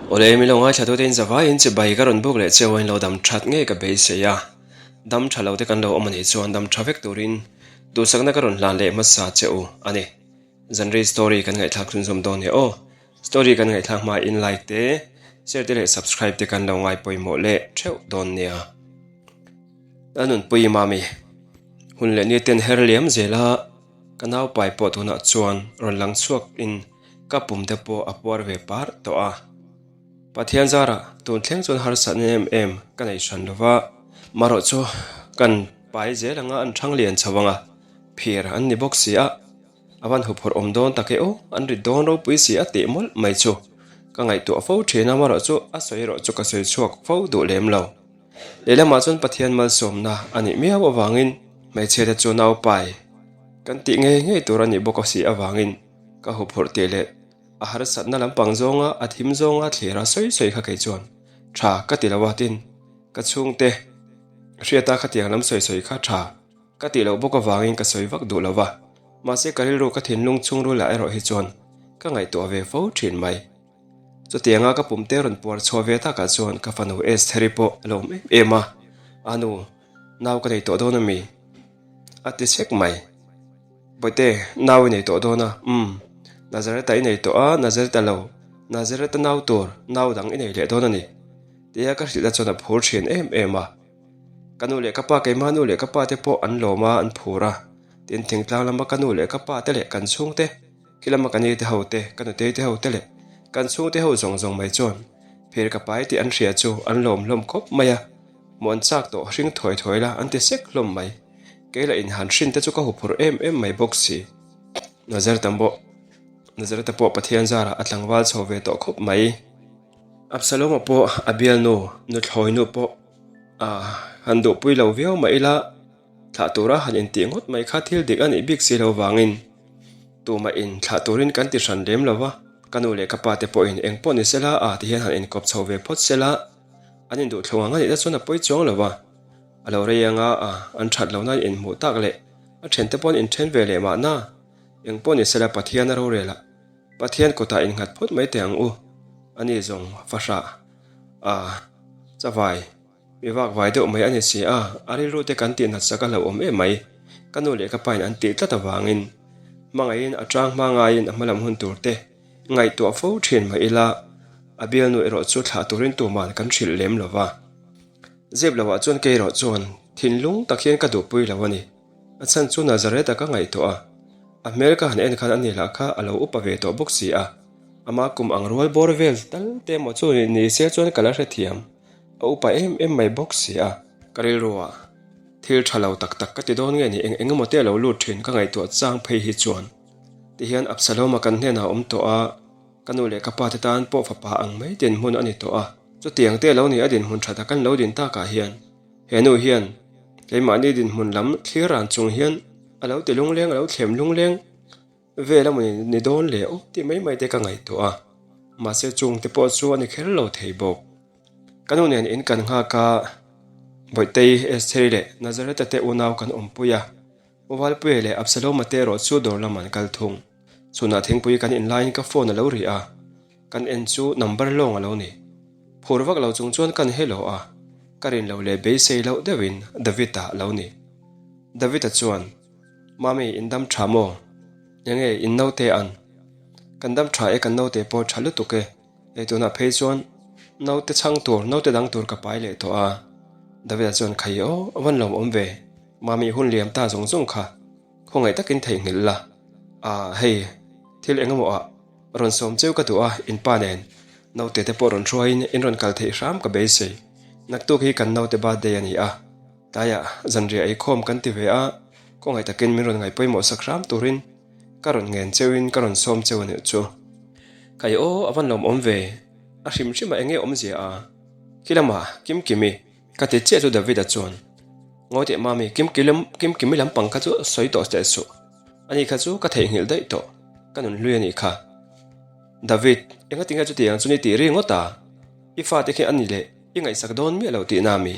Awle milo ngaithla tute in zavaiin chibai ka rawn buk leh cheu a in lo dam that ngei ka beisei a, dam tha lo te kan lo awm anih chuan dam tha vek turin duhsakna ka rawn hlan leh hmasa che u a ni. Zanrei story kan ngaihthlak chhunzawm dawn nia aw. Story kan ngaihthlak hma in like te, share te leh subscribe te kan lo ngai pawimawh leh theuh dawn nia. Lalnunpui Mami, hun leh ni ten her liam zel a, ka naupai pawh tunah chuan rawn lang chhuak in ka pum te pawh a puar ve par tawh a. Pathian zarah tun thleng chuan harsatna em em ka nei hran lo va, marawh chu kan pai zel anga an thang lian chho anga phir an ni bawk si a. A van huphurh awm dawn tak e aw, an rit dawn ropui si a tih mawlh mai chu ka ngaihtuah fo thin a, amarawh chu a sawi erawh chu ka sawi chhuak fo duh lem lo. Lehlamah chuan Pathian malsawmna a nih miau avangin hmeichhia te chu naupai kan tih ngei ngei tur a nih bawk si avangin ka huphurh tih leh a harsatna lampang zawnga a thim zawnga thlir a sawi sawi kha kei chuan tha ka ti lo a tin ka chhungte hriata khatiang lam sawi sawi kha tha Ka tih loh bawk avangin ka sawi vak duh lo va, mahse ka rilru ka thinlung chhungrul ah erawh hi chuan ka ngaihtuah ve fo thin mai. Chutianga ka pumte rawn puar chhuah ve takah chuan ka fanu Estheri pawh a lawm em em a, A nu, nau ka nei tawh dawn ami? A ti chek mai. Bawihte, nau i nei tawh dawn a, umm, Nazareth-a i nei tawh a, Nazareth-a lo, Nazareth-a nau tur nau dang i nei leh dawn a ni, tia ka hrilh na chuan a phur thin em em a. Ka nu leh ka pa, keimah nu leh ka pa te pawh an lawm a, an phur a. Tin, thingtlang lama ka nu leh ka pa te leh kan chhungte, khi lama ka ni te ho te, ka nutei te ho te leh kan chhungte ho zawng zawng mai chuan phir ka pai tih an hria chu an lawm hlawm khawp mai a. Hmuh an chak tawh hring thuai thuai la an ti sek hlawm mai. Kei lah in han hrin te chu ka huphurh em em mai bawk si. Nazareth pawh Nazareth pawh Pathian zarah a tlangval chho ve tawh khawp mai. Absalom-a pawh a bialnu nuthlawinu pawh a han duhpui lo viau mah ila, thlah tura han intih ngawt mai kha thil dik a nih bik si lo vangin tumah in thlah turin kan ti hran lem lo va, ka nu leh ka pa te pawhin eng pawh ni sela a ti hian han inkawp chho ve phawt sela, an induhthlung ang a nih na chuan a pawi chuang lo va, a lo rei anga a an that lohna in inhmuh tak leh a thente pawh an inthen ve leh mahna, eng pawh ni sela Pathian a rorel a. Pathian kutah innghat phawt mai teh ang u, a ni zawng fahrah a chavai mi vak vai deuh mai a ni si a, a rilru te kan tih natsak a hlauhawm em mai, ka nu leh ka pain an tih tlat avangin hmangaihin a tang hma ngaiin a hmalam hun tur te ngaihtuah fo thin mah ila a bialnu erawh chu thlah turin tuman kan hrilh lem lo va, zep lohah chuan kei erawh chuan thinlung tak hian ka duhpui lo a ni. A chhan chu Nazareth-a ka ngaihtuah a, a hmel ka han en khan a ni lah kha a lo upa ve tawh bawk si a, ama kum ang rual bawr vel tal te emaw chu ni se chuan ka la hrethiam, a upa em em mai bawk si a. Ka rilru ah thil tha lo tak tak ka ti dawn nge ni eng eng emaw te a lo lut thin ka ngaihtuah chang phei hi chuan tihian Absalom-a kan hnenah a awm tawh a, ka nu leh ka pa te tan pawh fapa ang mai dinhmun a ni tawh a, chutiang te lo ni a dinhmun tha tak an lo din takah hian He nu hian keimahni dinhmun lam thlir ran chung hian a lo ti lungleng a lo thlem lungleng vel a mawni ni dawn leh aw tih mai mai te ka ngaihtuah a, mahse chung te pawh chu a ni kher lo thei bawk. Ka nu nen in kan nghak a, Bawihtei, Estheri leh Nazareth-a te unau kan awmpui a, Uvalpuia leh Absalom-a te erawh chu dawr lam an kal thung. Chhunah thingpui kan in laiin ka phone a lo ri a, kan en chu number lawng a lo ni. Phur vak lo chung chuan kan hello a, ka rin loh leh beisei loh deuhin David-a a lo ni. David-a chuan, Mami, in dam tha maw? Enge in naute an? Kan dam tha e, kan naute pawh tha lutuk e. Hei tunah phei chuan naute chhang tur, naute dang tur ka pai leh tawh a. David-a chuan, Khai aw, a van lawmawm ve. Mami hun liam ta zawng zawng kha khawngaih takin theihnghilh la. Aah, hei, thil eng emaw ah rawn sawm cheu ka duh a, in pa nen naute te pawh rawn hruaiin in rawn kal theih hram ka beisei. Naktuk hi kan naute birthday a ni a, tlaiah zanriah eikhawm kan ti ve a, khawngaih takin min rawn ngaihpawimawh sak hram turin ka rawn ngen cheuin ka rawn sawm cheu a nih chu. Khai aw, a van lawmawm ve, a hrim hrim a eng nge awmzia a? Khi lamah Kimkimi ka ti chiah chu David-a chuan, Ngawi teh Mami, Kimkimi lampang kha chu sawi tawh teh suh. Ani kha chu ka theihnghilh daih tawh, ka nun hlui a nih kha. David, enga tinge chutiang chu ni tih ri ngawt a? I fate khi a ni leh i ngaihsak dawn miah lo tihna mi?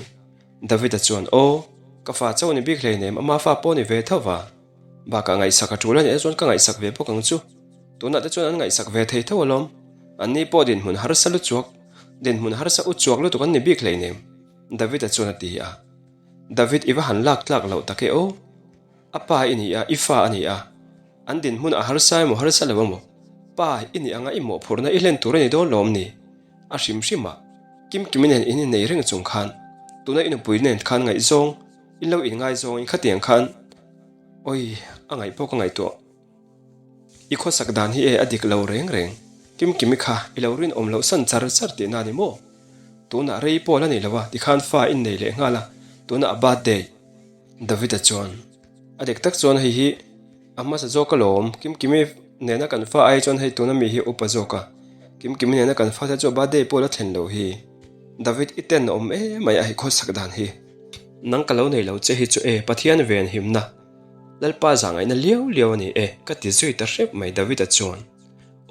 David-a chuan, Aw, ka fa chauh ni bik hleinem, ama fa pawh ni ve tho va. Bakah ngaihsak a tul a nih chuan ka ngaihsak ve bawk ang chu. Tunah te chuan an ngaihsak ve thei tho alawm. Anni pawh dinhmun harsa lu chuak. Dinhmun harsa u chuak lutuk an ni bik hleinem, David-a chuan a ti a. David i va han lak tlak loh tak e aw. A pa i ni a, i fa a ni a. An dinhmun a harsa emaw harsa lo emaw, pa i nih anga i mawhphurhna i hlen tur a ni dawn lawm ni? A hrim hrim a, Kimkimi nen in innei reng chung khan, tuna i nupui nen khan ngaihzawng, in lo inngaizawngin khatiang khan, awi, a ngaih pawh ka ngaihtuah. I khawsak dan hi e a dik lo reng reng. Kimkimi kha i lo rinawm loh san char char tihna a ni maw? Tunah rei pawh la nei lo a, tikhan fa in nei leh nghal a, tunah a birthday. David-a chuan, A dik tak chuan hei hi a hmasa zawk alawm, Kimkimi nena kan fa ai chuan hei tuna mi hi a upa zawk a, Kimkimi nena kan fa te chu a birthday pawh la thlen lo hi. David i ten a awm emai a hei khawsak dan hi. Nang ka lo nei lo che hi chu e Pathian ven himna. Lalpa zahngaihna liau liau a ni e, ka ti zui ta hrep mai David-a chuan.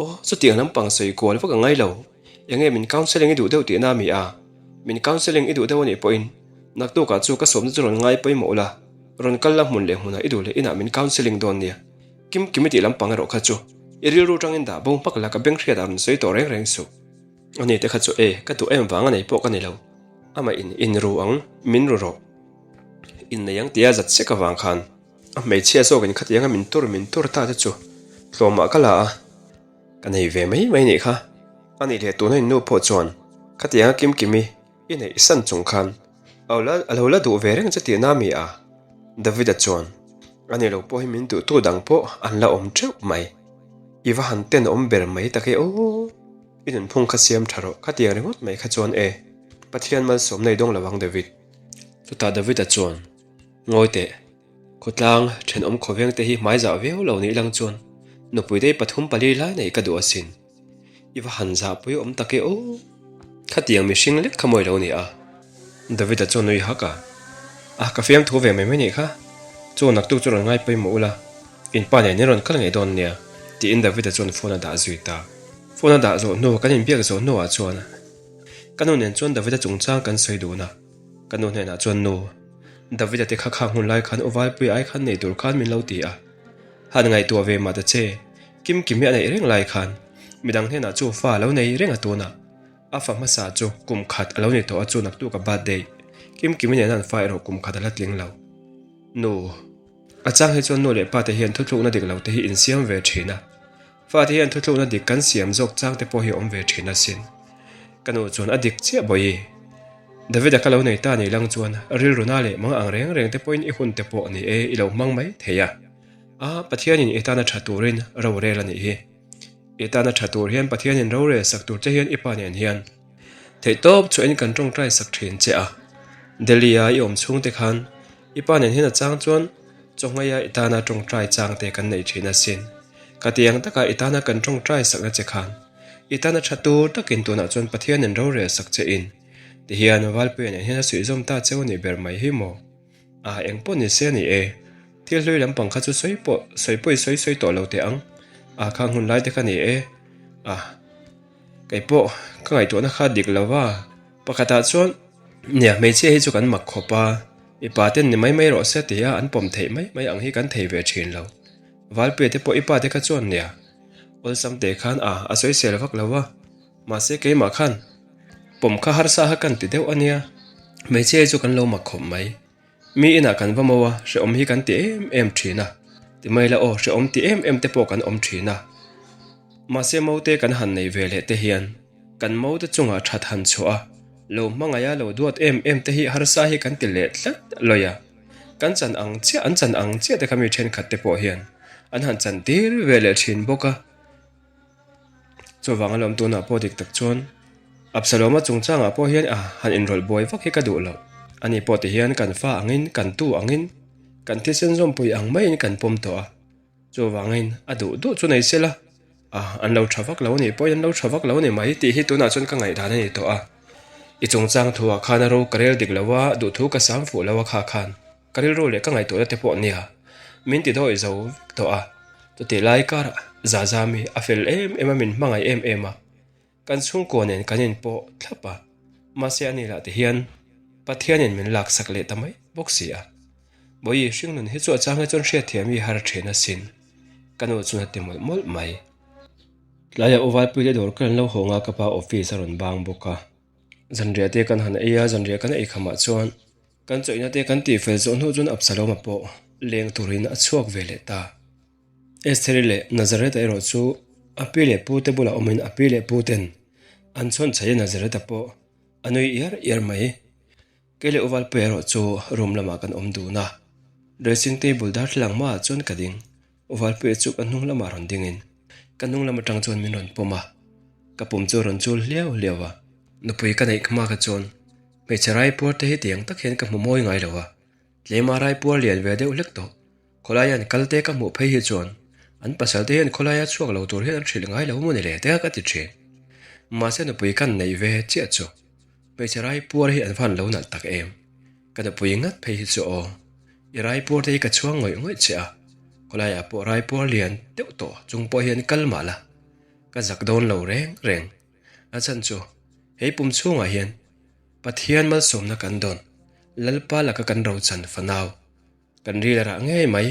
Aw, chutiang lampang sawi kual vak a ngai lo. Enge min counselling i duh deuh tihna a mi a? Min counselling i duh deuh a nih pawhin naktukah chu ka sawmna chu rawn ngai pawimawh ula, rawn kal la hmun leh hmunah i duh leh inah min counselling dawn nia. Kim kim i tih lampang erawh kha chu i rilru tangin dah bo hmak la ka beng hriatah rawn sawi tawh reng reng suh. Ani te kha chu e, ka duh em vang a nei pawh ka ni lo. Amah in inru ang, min ru rawh. Innei ang tia zat sek avang khan a hmeichhia zawkin khatianga min tur min tur ta te chu tlawmah ka la a, ka nei ve mai mai nih kha. A nih leh tuna innu pawh chuan khatianga Kimkimi i neih san chung khan a lo la duh ve reng che tihna mi a? David-a chuan a ni lo pawh hi min duhtu dang pawh an la awm teuh mai. I va han tenawm ber mai tak e aw! I nunphung kha siam tha rawh khatiang ringawt mai kha chuan e Pathian malsawmna i dawng lo ang David. Chutah David-a chuan, Ngawi teh, khawtlang thenawm khawveng te hi hmaizah viau lo nih lang chuan nupui dei pathum pali lai nei ka duh asin. I va han zahpui awm tak e aw! Khatiang mihring lek kha mawi lo ni a. David-a chuan nui hak a, A, ka fiamthu ve mai mai nih kha. Chu naktuk chu rawn ngai pawimawh ula, in pa nen in rawn kal ngei dawn nia, tiin David-a chuan phone a dah zui ta. Phone a dah zawh hnu, kan inbiak zawh hnuah chuan ka nu nen chuan David-a chungchang kan sawi dun a. Ka nu hnenah chuan nu, David-a te kha khang hun lai khan u Valpuia ai khan nei tur khan min lo ti a. Han ngaihtuah ve mah ta che, Kim Kim hi a neih reng lai khan midang hnenah chu fa a lo nei reng a tunah. A fa hmasa chu kum khat a lo ni tawh a chu naktuk a birthday. Kim Kimi nena an fa erawh kum khat a la tling lo. Nu, a chang hi chuan nu leh pa te hian thuthlukna dik lo te hi insiam ve thin a. Fate hian thuthlukna dik kan siam zawk chang te pawh hi a awm ve thin asin. Ka nu chuan a dik chiah bawi. David-a ka lo nei ta ni lang chuan rilru na leh mang ang reng reng te pawhin i hun te pawh ni e i lo hmang mai thei a. A, Pathianin i tana tha turin rorel a nih hi. I tana tha tur hian Pathianin rorel sak tur che hian i pa nen hian theihtawp chhuahin kan tawngtai sak thin che a. Delhi-a i awm chhung te khan I pa nen hian a chang chuan chawhngaiha i tana tawngtai chang te kan nei thin asin. Ka ti ang taka i tana kan tawngtai sakna che khan i tana tha tur takin tunah chuan Pathianin rorel sak che in ti hian Valpuia nen hian a suihzawm ta cheu anih ber mai hi maw? A eng pawh ni se a ni e. Thil hlui lampang kha chu sawi pawh sawi pawh i sawi sawi tawh lo teh ang. A khang hun lai te kha ni e. A kei pawh ka ngaihtuahna kha dik lo va. Pakhatah chuan nia hmeichhia hi chu kan mak khawp a. Mipa ten ni mai mai rawh se tia an pawm theih mai mai ang hi kan thei ve thin lo. Valpuia te pawh i pa te kha chuan nia. Awlsam te khan a a sawisel vak lo a. Mahse keimah khan pawm kha harsa kha kan ti deuh a nia. Hmeichhia hi chu kan lo mak khawp mai. Mi inah kan va mo a, hrehawm hi kan ti em em thin a. Ti mai la aw, hrehawm ti em em te pawh kan awm thin a. Mahse mote kan han nei ve leh te hian kan mote chungah that han chhuah a, lo hmangaih a lo duat em em te hi harsa hi kan ti leh tlat lawih a. Kan chan ang chiah an chan ang chiah te kha mi thenkhat te pawh hian an han chan tir ve leh thin bawk a. Chuvang alawm tunah pawh dik tak chuan Absaloma chungchangah pawh hian a han inrawlh buai vak hi ka duh loh. Ani pawh ti hian kan fa angin kan tu angin kan thisen zawmpui ang maiin kan pawm tawh a. Chuvangin a duh duh chu nei sela, a an lo tha vak lo a nih pawhin an lo tha vak lo a ni mai tih hi tunah chuan ka ngaihdan a ni tawh a. I chungchang thuah khan a ro ka rel dik lo a, duhthu ka sam fuh lo a kha khan ka rilru leh ka ngaihtuahna te pawh nia min ti dawi zo vek tawh a. Chutih lai karah Zazami a fel em em a min hmangaih em em a. Kan chhungkua nen kan inpawh thlap a, mahse ani lah ti hian Pathianin min laksak leh ta mai bawk si a. Bawihi hringnun hi chu a chang hi chuan hriatthiam hi har thin asin, ka nu chuan a ti mawlh mawlh mai. Tlaiah U Valpui leh dawr ka an lo hawng a, ka pa office a rawn bang bawk a. Zanriah te kan han ei a, zanriah kan ei khamah chuan kan chawihna te kan tihfel zawh hnu chuan Absalom-a pawh leng turin a chhuak ve leh ta. Estheri leh Nazareth-a erawh chu a pi leh pu te bulah awmin a pi leh pu ten an chhawn chhaih a, Nazareth-a pawh a nui iar iar mai. Kei leh Uvalpuia erawh chu room lamah kan awm dun a, dressing table darthlalang hmaah chuan ka ding. Uvalpuia chu ka hnung lamah rawn dingin ka hnung lam atang chuan min rawn pawm a, ka pum chu a rawn chul hliau hliau a. Nupui ka neih hma kha chuan hmeichhe raipuar te hi tiang tak hian ka hmu mawi ngai lo a, tlema raipuar lian ve deuh hlek tawh. Khawlaia an kal te ka hmuh phei hi chuan an pasal te hian khawlaia chhuak lo tur hian an hrilh ngai lo maw ni le te ka ti thin. Mahse nupui kan neih ve chiah chu hmeichhe raipuar hi an van lo nalh tak em. Ka nupui ngat phei hi chu aw, i raipuar te hi ka chhuang ngawih ngawih che a, khawlaiah pawh raipuar lian deuh tawh chung pawh hian kal mah la, ka zak dawn lo reng reng. A chhan chu hei pum chhungah hian Pathian malsawmna kan dawn, Lalpa laka kan rochan fanau, Kan ril a rah ngei mai,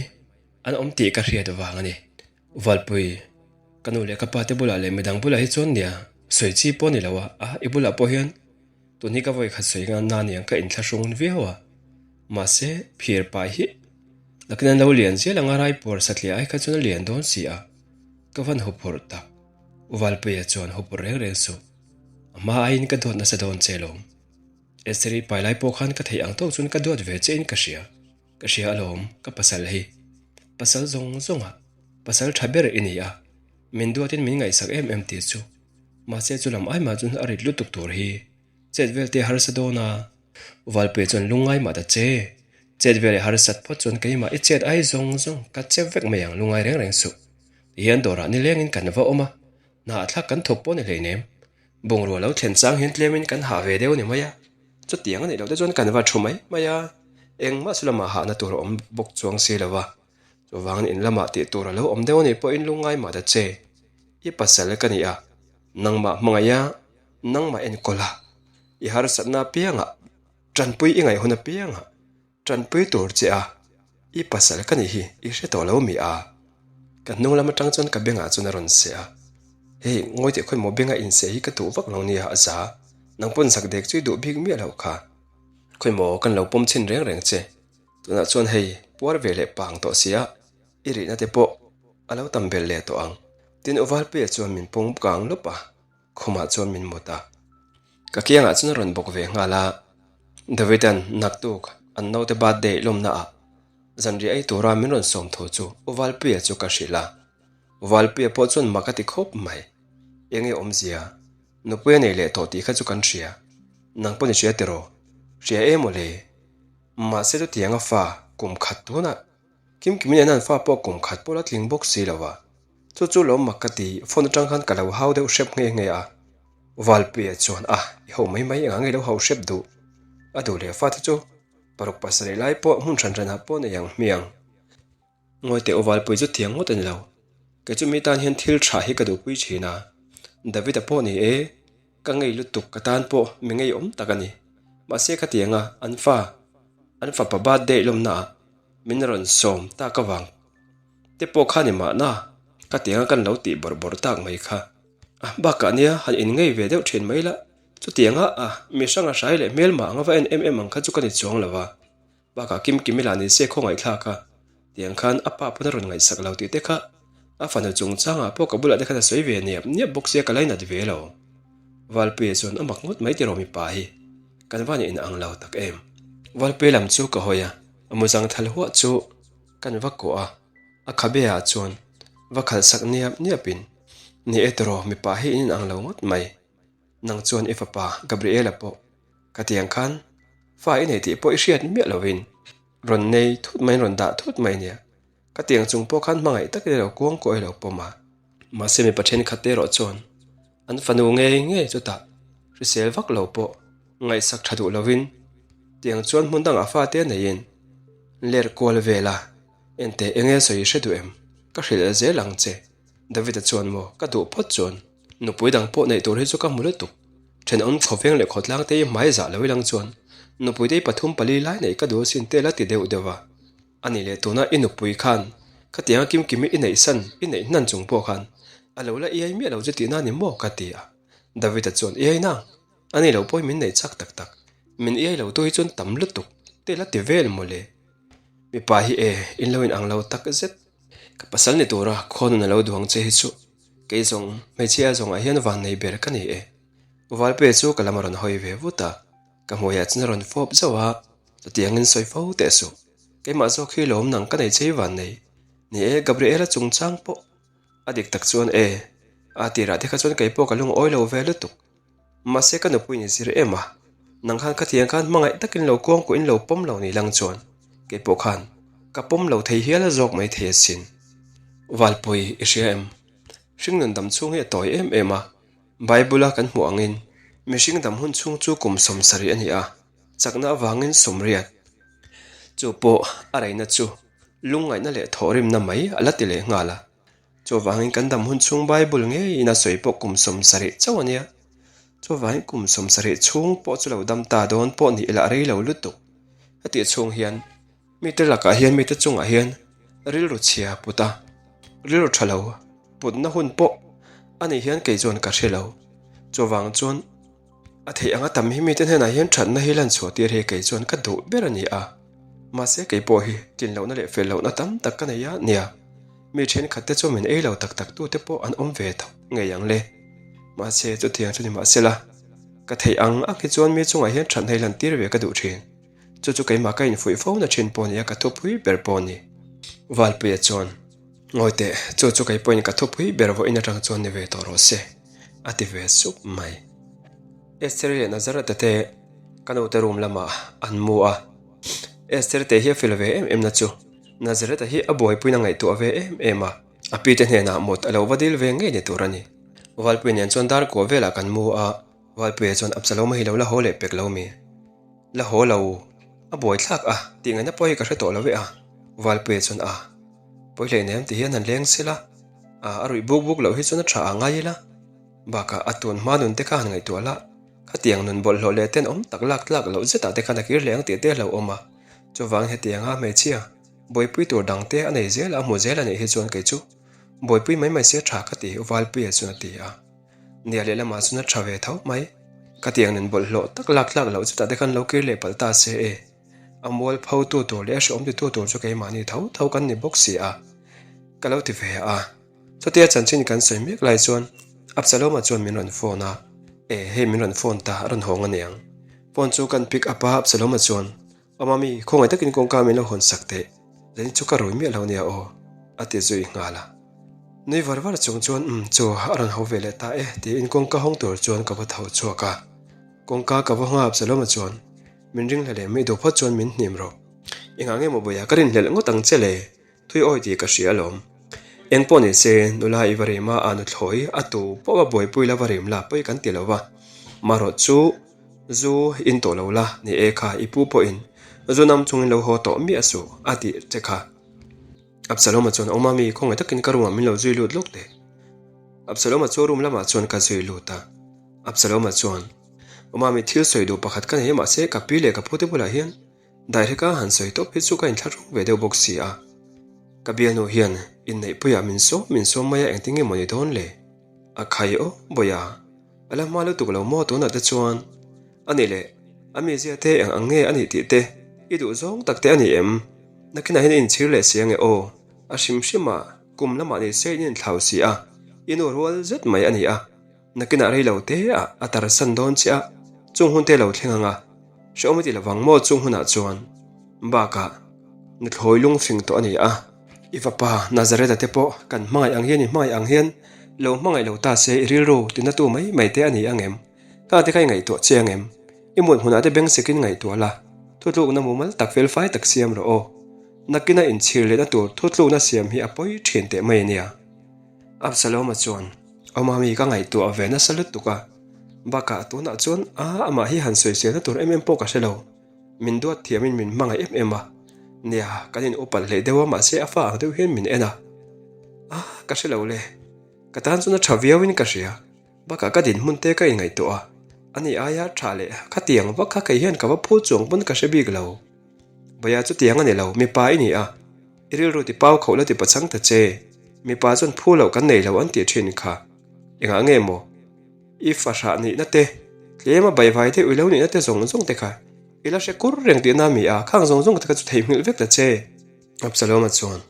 an awm tih ka hriat vang a ni. Valpui, ka nu leh ka pa te bulah leh midang bulah hi chuan nia, sawi chi pawh a ni lo a, a i bulah pawh hian tun hi ka vawi khat sawi ngan na aniang ka inthlahrung viau a, mahse phir pai hi nakin an lo lian zel anga raipuar satliah ai kha chuan a lian dawn si a, ka van huphurh tak. Valpuia chuan huphurh reng reng suh, a hma aiin ka duat nasa dawn che lawm. Estheri pai lai pawh khan ka theih ang tawk chuan ka duat ve che in ka hria. Ka hria alawm, ka pasal hi. Pasal zawng zawng a, pasal tha ber i ni a, min duatin min ngaihsak em em tih chu. Mahse chu lam ai mah chuan a rit lutuk tur hi chet vel te harsa dawn a. Valpuia chuan lungngai mah ta che, chet vel i harsat phawt chuan keimah i chet ai zawng zawng ka che vek mai ang lungngai reng reng suh. Tihian dawrah nilengin kan va awm a, hna a thlak kan thawk pawh ni hleinem. Bungrua lo thlen chang hian tlemin kan hah ve deuh a ni mai a, chutiang a nih loh te chuan kan va thu mai mai a, engmah chu lamah hahna tur a awm bawk chuang si lo va, chuvangin in lamah tih tur a lo awm deuh a nih pawhin lungngai mah ta che, i pasal ka ni a, nangmah hmangaih a, nangmah enkawl a, i harsatna apiangah, tanpui i ngaih hun apiangah. Tanpui tur che a, i pasal ka nih hi i hre tawh lo mi a? Ka hnung lam atang chuan ka bengah chuan a rawn seh a, Hei, ngawi teh khawi maw benga inseh hi ka duh vak lo nia a za, nang pawn zak dek chu i duh bik miah loh kha. Khawi maw kan lo pawm chhin reng reng che, tunah chuan hei puar ve leh pang tawh sia, i rihna te pawh a lo tam belh leh tawh ang. Tin Uvalpuia chuan min pawng kang lawp a. Khumah chuan min mut a, ka kiangah chuan a rawn bawk ve nghal a, Davida'n naktuk an naute birthday lawmna ah zanriah ei tura min rawn sawm thu chu U Valpuia chu ka hrilh a, U Valpuia pawh chuan mak a ti khawp mai, Enge awmzia, nupui a nei leh tawh tih kha chu kan hria, nang pawn i hria tiraw? Hria em aw le? Mahse chutianga fa kum khat tunah Kimkimi nen an fa pawh kum khat pawh la tling bawk si lo a, chu chu lo mak ka ti, phone atang khan ka lo hau deuh hrep nghe nghe a, Valpuia chuan a, i ho mai mai engah nge lo hau hrep duh? A duh leh fate chu paruk pasarih lai pawh hmun hran hranah pawh nei ang hmiang. Ngawi teh u Valpui chu thiang ngawt a ni lo, kei chu mi tan hian thil tha hi ka duhpui thin a, David-a pawh ni e, ka ngei lutuk ka tan pawh mi ngeiawm tak a ni, mahse khatianga an fa, an fapa birthday lawmnaah Min rawn sawm tak avang te pawh kha ni mahna ka tianga kan lo tih bawrh bawrh tak mai kha. A bakah nia han in ngei ve deuh thin mai la, chutianga a mi hranga hrai leh hmelmah anga va en em em ang kha chu ka ni chuang lo a. Bakah Kimkimi lah ni se khawngaihthlak a, tiang khan a pa pawn a rawn ngaihsak lo tih te kha a fanu chungchangah pawh ka bulah te khan a sawi ve niap niap bawk sia ka lainat ve lo. Valpuia chuan a mak ngawt mai tiraw mipa hi, kan van in ang lo tak em. Valpuia lam chu ka hawi a. A muzang thal huah chu kan va kawh a, a khabe ah chuan va khalh sak niap niap in, Ni e tawraw mipa hi in inang lo ngawt mai, nang chuan i fapa Gabriela pawh ka tiang khan fa i nei tih pawh i hriat miah lovin rawn nei thut mai in rawn dah thut mai nia. Ka tiang chung pawh khan hmangaih takin a lo kuang kuah i lo pawm a. Mahse mipa thenkhat te erawh chuan an fanu ngei ngei chutah hrisel vak lo pawh ngaihsak tha duh lovin tiang chuan hmun dangah fate neiin ler kual vel a, Enteh enge sawi i hre duh em? Ka hrilh zel ang che. David-a chuan maw ka duh phawt chuan nupui dang pawh neih tur hi chu ka hmu lutuk. Thenawm khawveng leh khawtlang te i hmai zah lo ilang chuan nupui te i pathum pali lai neih ka duh asin te la ti deuh deuh a. A nih leh tuna i nupui khan khatianga Kimkimi i neih san, i neih hnan chung pawh khan a lo la iai miah lo chu tihna ni maw ka ti a. David-a chuan, Iai nang! Ani lo pawhin min neih chak tak tak. Min iai lo tu hi chuan tam lutuk te la ti vel mawle. Mipa hi e, in lo inang lo tak zet. Ka pasal ni tura khawnun a lo duang che hi chu kei zawng hmeichhia zawngah hian vannei ber ka ni e. Valpe chu ka lam a rawn hawi ve vut a, ka hmuiah chuan a rawn fawp zauh a, chutiangin sawi fo teh suh. Keimah zawk hi lawm nang ka nei chei vannei. Ni e, Gabriela chungchang pawh a dik tak chuan e, a tirah te kha chuan kei pawh ka lungawi lo ve lutuk. Mahse ka nupui ni zir em a, nang khan khatiang khan hmangaih takin lo kuang kuah in lo pawm lo ni lang chuan kei pawh khan ka pawm lo thei hial a zawk mai thei asin. Valpui i hria em? Hringnun dam chhung hi a tawi em em a, Bible a kan hmuh angin mihring dam hun chhung chu kum 70 a ni a, chakna avangin 80. Chu pawh a reina chu lungngaihna leh thawhrimna mai a la ti leh nghal a. Chuvangin kan dam hun chhung Bible ngeiin a sawi pawh kum 70 chauh a nia. Chuvangin kum 70 chhung pawh chu lo dam ta dawn pawh ni ila a rei lo lutuk. Hetih chhung hian mite lakah hian mite chungah hian rilru chhia put a, rilru tha lo putna hun pawh a nih hian kei chuan ka hre lo. Chuvang chuan. A theih anga tam hi mite hnenah hian thatna hi lan chhuah tir hi kei chuan ka duh ber a ni a. Mahse kei pawh hi tlin lohna leh fel lohna tam tak ka nei a nia. Mi thenkhat te chu min ei lo tak tak tute pawh an awm ve tho ngei ang le. Mahse chutiang chu ni mahsela ka theih ang ang hi chuan mi chungah hian thatna hi lan tir ve ka duh thin. Chu chu keimah ka infuih fo na thin pawh nia ka thupui ber pawh a ni. Valpuia chuan. Ngawi teh, chu chu kei pawhin ka thupui ber vawiin atang chuan ni ve tawh rawh se, a ti ve sup mai. Esther-i leh Nazareth-a te ka nute room lamah an mu a, Esther te hi a feel ve em em na chu Nazareth-a hi a buaipuiin a ngaihtuah ve em em a, a pi te hnenah mut a lo va dil ve ngei ni tur a ni. Valpui nen chuan dar kuah velah kan mu a, Valpuia chuan Absalom-a hi lo la haw leh pek lo mi? La haw lo, a buaithlak a, tih ngaihna pawh hi ka hre tawh lo e a, Valpuia chuan a. Pawi hlei nem ti hian han leng sela, a a ruih buk buk loh hi chuan a tha a ngai ila. Bakah a tun hma nun te kha han ngaihtuah lah, khatiang nun bawlhhlawh leh tenawm tak lak tlak loh zetah te khan a kir leh ang tih te a hlauhawm a. Chuvangin hetianga hmeichhia buaipui tur dang te a nei zel a, a hmu zel a nih hi chuan kei chu buaipui mai mai se tha ka ti, Valpuia chuan a ti a. Nia lehlamah chuan a tha ve tho mai. Khatiang nun bawlhhlawh tak lak tlak loh zetah te khan lo kir leh palh ta se e. A mual pho tu tur leh a hreawm ti tu tur chu keimahni tho tho kan ni bawk si a, ka lo ti ve a. Chutia chanchin kan sawi mek lai chuan Absalom-a chuan min rawn phone a, E, hei min rawn phone ta, a rawn hawng a niang. Phone chu kan pick up a, Absalom-a chuan, Aw mami, khawngaih takin kawngka min lo hawn sak teh, zanin chu ka rui miah lo nia aw, a ti zui nghal a. Nui var var chung chuan, Umm, chu a rawn ho ve leh ta e, tiin kawngka hawng tur chuan ka va tho chhuak a. Kawngka ka va hawng a, Absalom-a chuan, Min ringhlel leh mai duh phawt chuan min hnim rawh. Engah nge maw Bawia ka rinhlelh ngawt ang che le? Thui awi tih ka hria alawm. Eng pawh ni se, nula i va rim a, a nuthlawi a tu pawh va buaipui la va rim la pawi kan ti lo va. Marawh chu zu in tawh lo la ni e kha i pu pawhin zu nam chungin lo haw tawh miah suh a tih che kha. Absalom-a chuan Aw mami, khawngaih takin ka room-ah min lo zui lut lawk teh. Absalom-a chu room lamah chuan ka zui lut a. Absalom-a chuan. Aw mami, thil sawi duh pakhat ka nei a mahse ka pi leh ka pute bulah hian daireka han sawi tawp hi chu ka inthlahrung ve deuh bawk si a. Ka bialnu hian inneihpuiah min sawm min sawm mai a engtin nge maw ni dawn le? A khai aw Bawia, a la hma lutuk lo maw tunah te chuan? A nih leh, a mizia te eng ang nge a nih tih te i duh zawng tak te a ni em? Nakinah hian i inchhir leh si ange aw, a hrim hrim a, kum lamah ni se in inthlau si a, i nu rual zet mai a ni a, nakinah rei lo te ah a tarsan dawn che a, chung hun te lo thleng ang a, hrehawm i ti lovang maw chung hunah chuan? Bakah, nuthlawi lungfing tawh a ni a, i fapa Nazareth-a te pawh kan hmangaih ang hian i hmangaih ang hian lo hmangaih lo ta se i rilru tinatu mai mai te a ni ang em? Ka te kha i ngaihtuah che ang em? I mut hmunah te beng sekin ngaihtuah la, thutlukna mumal tak felfai tak siam rawh aw. Nakina inchhir lehna tur thutlukna siam hi a pawi thin teh mai ania. Absalom-a chuan, Aw mami, ka ngaihtuah ve nasa lutuk a. Bakah tunah chuan a amah hi han sawiselna tur em em pawh ka hre lo. Min duat thiamin min hmangaih em em a. Nia, kan in upal hlei deuh a mahse a fa ang deuh hian min en a. A, ka hre lo le. Ka tan chuan a tha viauin ka hria. Bakah ka dinhmun te ka inngaihtuah a, ani aia tha leh khatiang vak kha kei hian ka va phul chuang pawn ka hre bik lo. Bawia chutiang a ni lo, mipa i ni a, i rilru ti pau khoh la ti pachang ta che, mipa chuan phu loh kan nei lo an tih thin kha. Engah nge maw? I fahrah nihna te, Tlema baihvai deuh i lo nihna te zawng zawng te kha i la hre kur reng tihna a mi a, khang zawng zawng te kha chu theihnghilh vek ta che. Absalom-a chuan,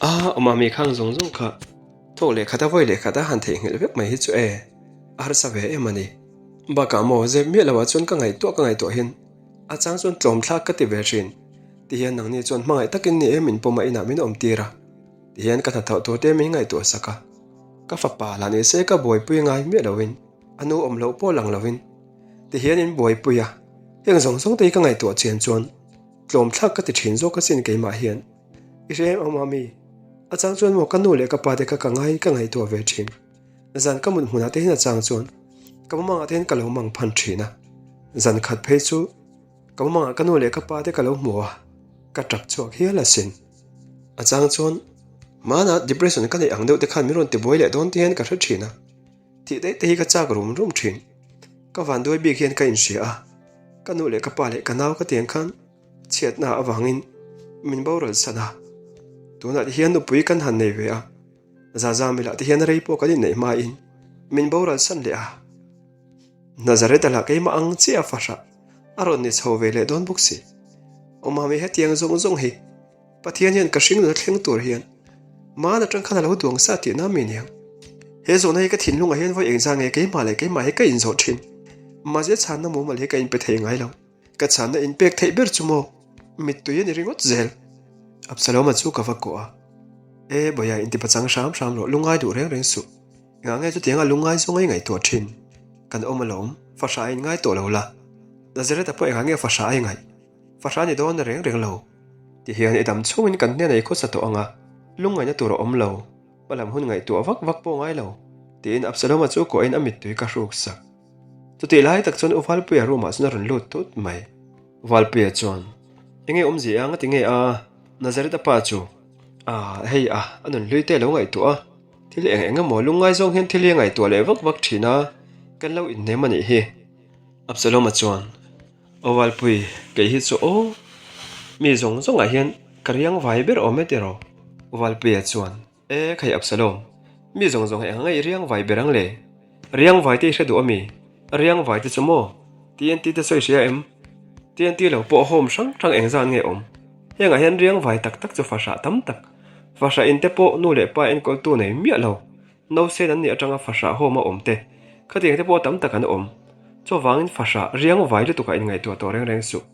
A, awm a mi khang zawng zawng kha thawk leh khat a vawi leh khat a han theihnghilh vek mai hi chu e, a harsa ve em a ni. Bakah maw zep miah loah chuan ka ngaihtuah ka ngaihtuah hin a chang chuan tlawm thlak ka ti ve thin. Tihian nangni chuan hmangaih takin ni e min pawm a inah min awm tir a, tihian ka hnathawh tur te min ngaihtuah sak a. Ka fapa lah ni se ka buaipui ngai miah loin a nu awm loh pawh lang loin tihian in buaipui a, heng zawng zawng te hi ka ngaihtuah chian chuan tlawm thlak ka ti thin zawk asin keimah hian. I hre em awm ami? A chang chuan maw ka nu leh ka pa te kha ka ngai ka ngaihtuah ve thin. Zan ka mut hmunah te hian a chang chuan ka mumangah te hian ka lo mang phan thin a. Zan khat phei chu ka mumangah ka nu leh ka pa te ka lo hmu a, ka tap chhuak hial asin. A chang chuan hmanah depression ka neih ang deuh te khan min rawn tibuai leh dawn te hian ka hre thin a. Tih daih te hi ka chak rum rum thin. Ka vanduai bik hian ka inhria a, ka nu leh ka pa leh ka nau ka tiang khan chhiatna avangin min boral san a. Tunah te hian nupui kan han nei ve a, Zazami lah te hian rei pawh kan inneih hmain min boral san leh a. Nazareth-a lah keimah ang chiah a fahrah a rawn ni chho ve leh dawn bawk si. Awmami hetiang zawng zawng hi Pathian hian ka hringnun a thleng tur hian man atang khan a lo duang sa tihna mi niang. He zawhna hi ka thinlungah hian vawi engzah nge keimah leh keimah hi ka inzawh thin. Mahse chhanna mumal hi ka inpe thei ngai lo. Ka chhanna inpek theih ber chu maw mittui a ni ringawt zel. Absalom-a chu ka va kawh a, E Bawia intipachang hram hram rawh, lungngai duh reng reng suh. Engah nge chutianga lungngai zawnga i ngaihtuah thin? Kan awm alawm, fahrah a inngai tawh lo la. Nazareth-a pawh engah nge fahrah a ingaih? Fahrah ni dawn reng reng lo. Tihian i dam chhungin kan hnenah i khawsa tawh ang a, lungngaihna tur a awm lo. Hmalam hun ngaihtuah vak vak pawh ngai lo, tiin Absalom-a chu kawhin a mittui ka hruk sak. Chutih lai tak chuan U Valpuia room-ah chuan a rawn lut tut mai. Valpuia chuan, Enge awmzia a, ngati nge a? Nazareth-a pa chu, Ah, hei a, a nun hlui te a lo ngaihtuah a. Thil eng eng emaw lungngai zawng hian thil hi a ngaihtuah leh vak vak thin a, kan lo inhnem a nih hi. Absalom-a chuan, Aw Valpui, kei hi chu aw, mi zawng zawngah hian ka riang vai ber awm e tiraw? Valpuia chuan, E khai Absalom, mi zawng zawng eng anga i riang vai ber ang le? Riang vai te i hre duh ami? Riang vai te chu maw? TNT te sawi hria em? TNT lo pawh home hrang hrang eng zan nge awm? Hengah hian riang vai tak tak chu fahrah tam tak, fahrah in te pawh nu leh pa enkawltu nei miah lo, Nausen an nih atanga fahrah hawm a awm te, khatiang te pawh tam tak an awm. Chuvangin fahrah riang vai lutukah inngaihtuah tawh reng reng suh.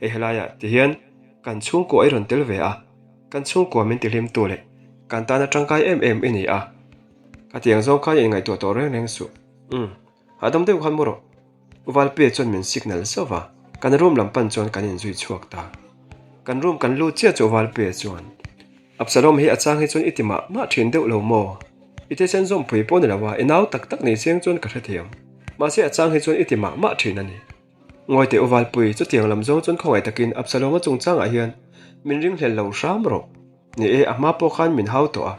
Hei helaiah tihian kan chhungkua i rawn tel ve a, kan chhungkua min tihlimtu leh kan tana tangkai em em i ni a. Khatiang zawng khan inngaihtuah tawh reng reng suh. Umm, hahdam deuh khan mu rawh. U Valpuia chuan min signal zauh va, kan room lam pan chuan kan inzui chhuak ta. Kan room kan lut chiah chu U Valpuia chuan, Absalom hi a chang hi chuan i ti mah mah thin deuh lo maw? I thisen zawmpui pawh ni lo a, i nau tak tak ni chiang chuan ka hrethiam. Mahse a chang hi chuan i ti mah mah thin a ni. Ngawi teh U Valpui, chutiang lam zawng chuan khawngaih takin Absalom-a chungchangah hian min ringhlel lo hram rawh. Ni e, a hma pawh khan min hau tawh a.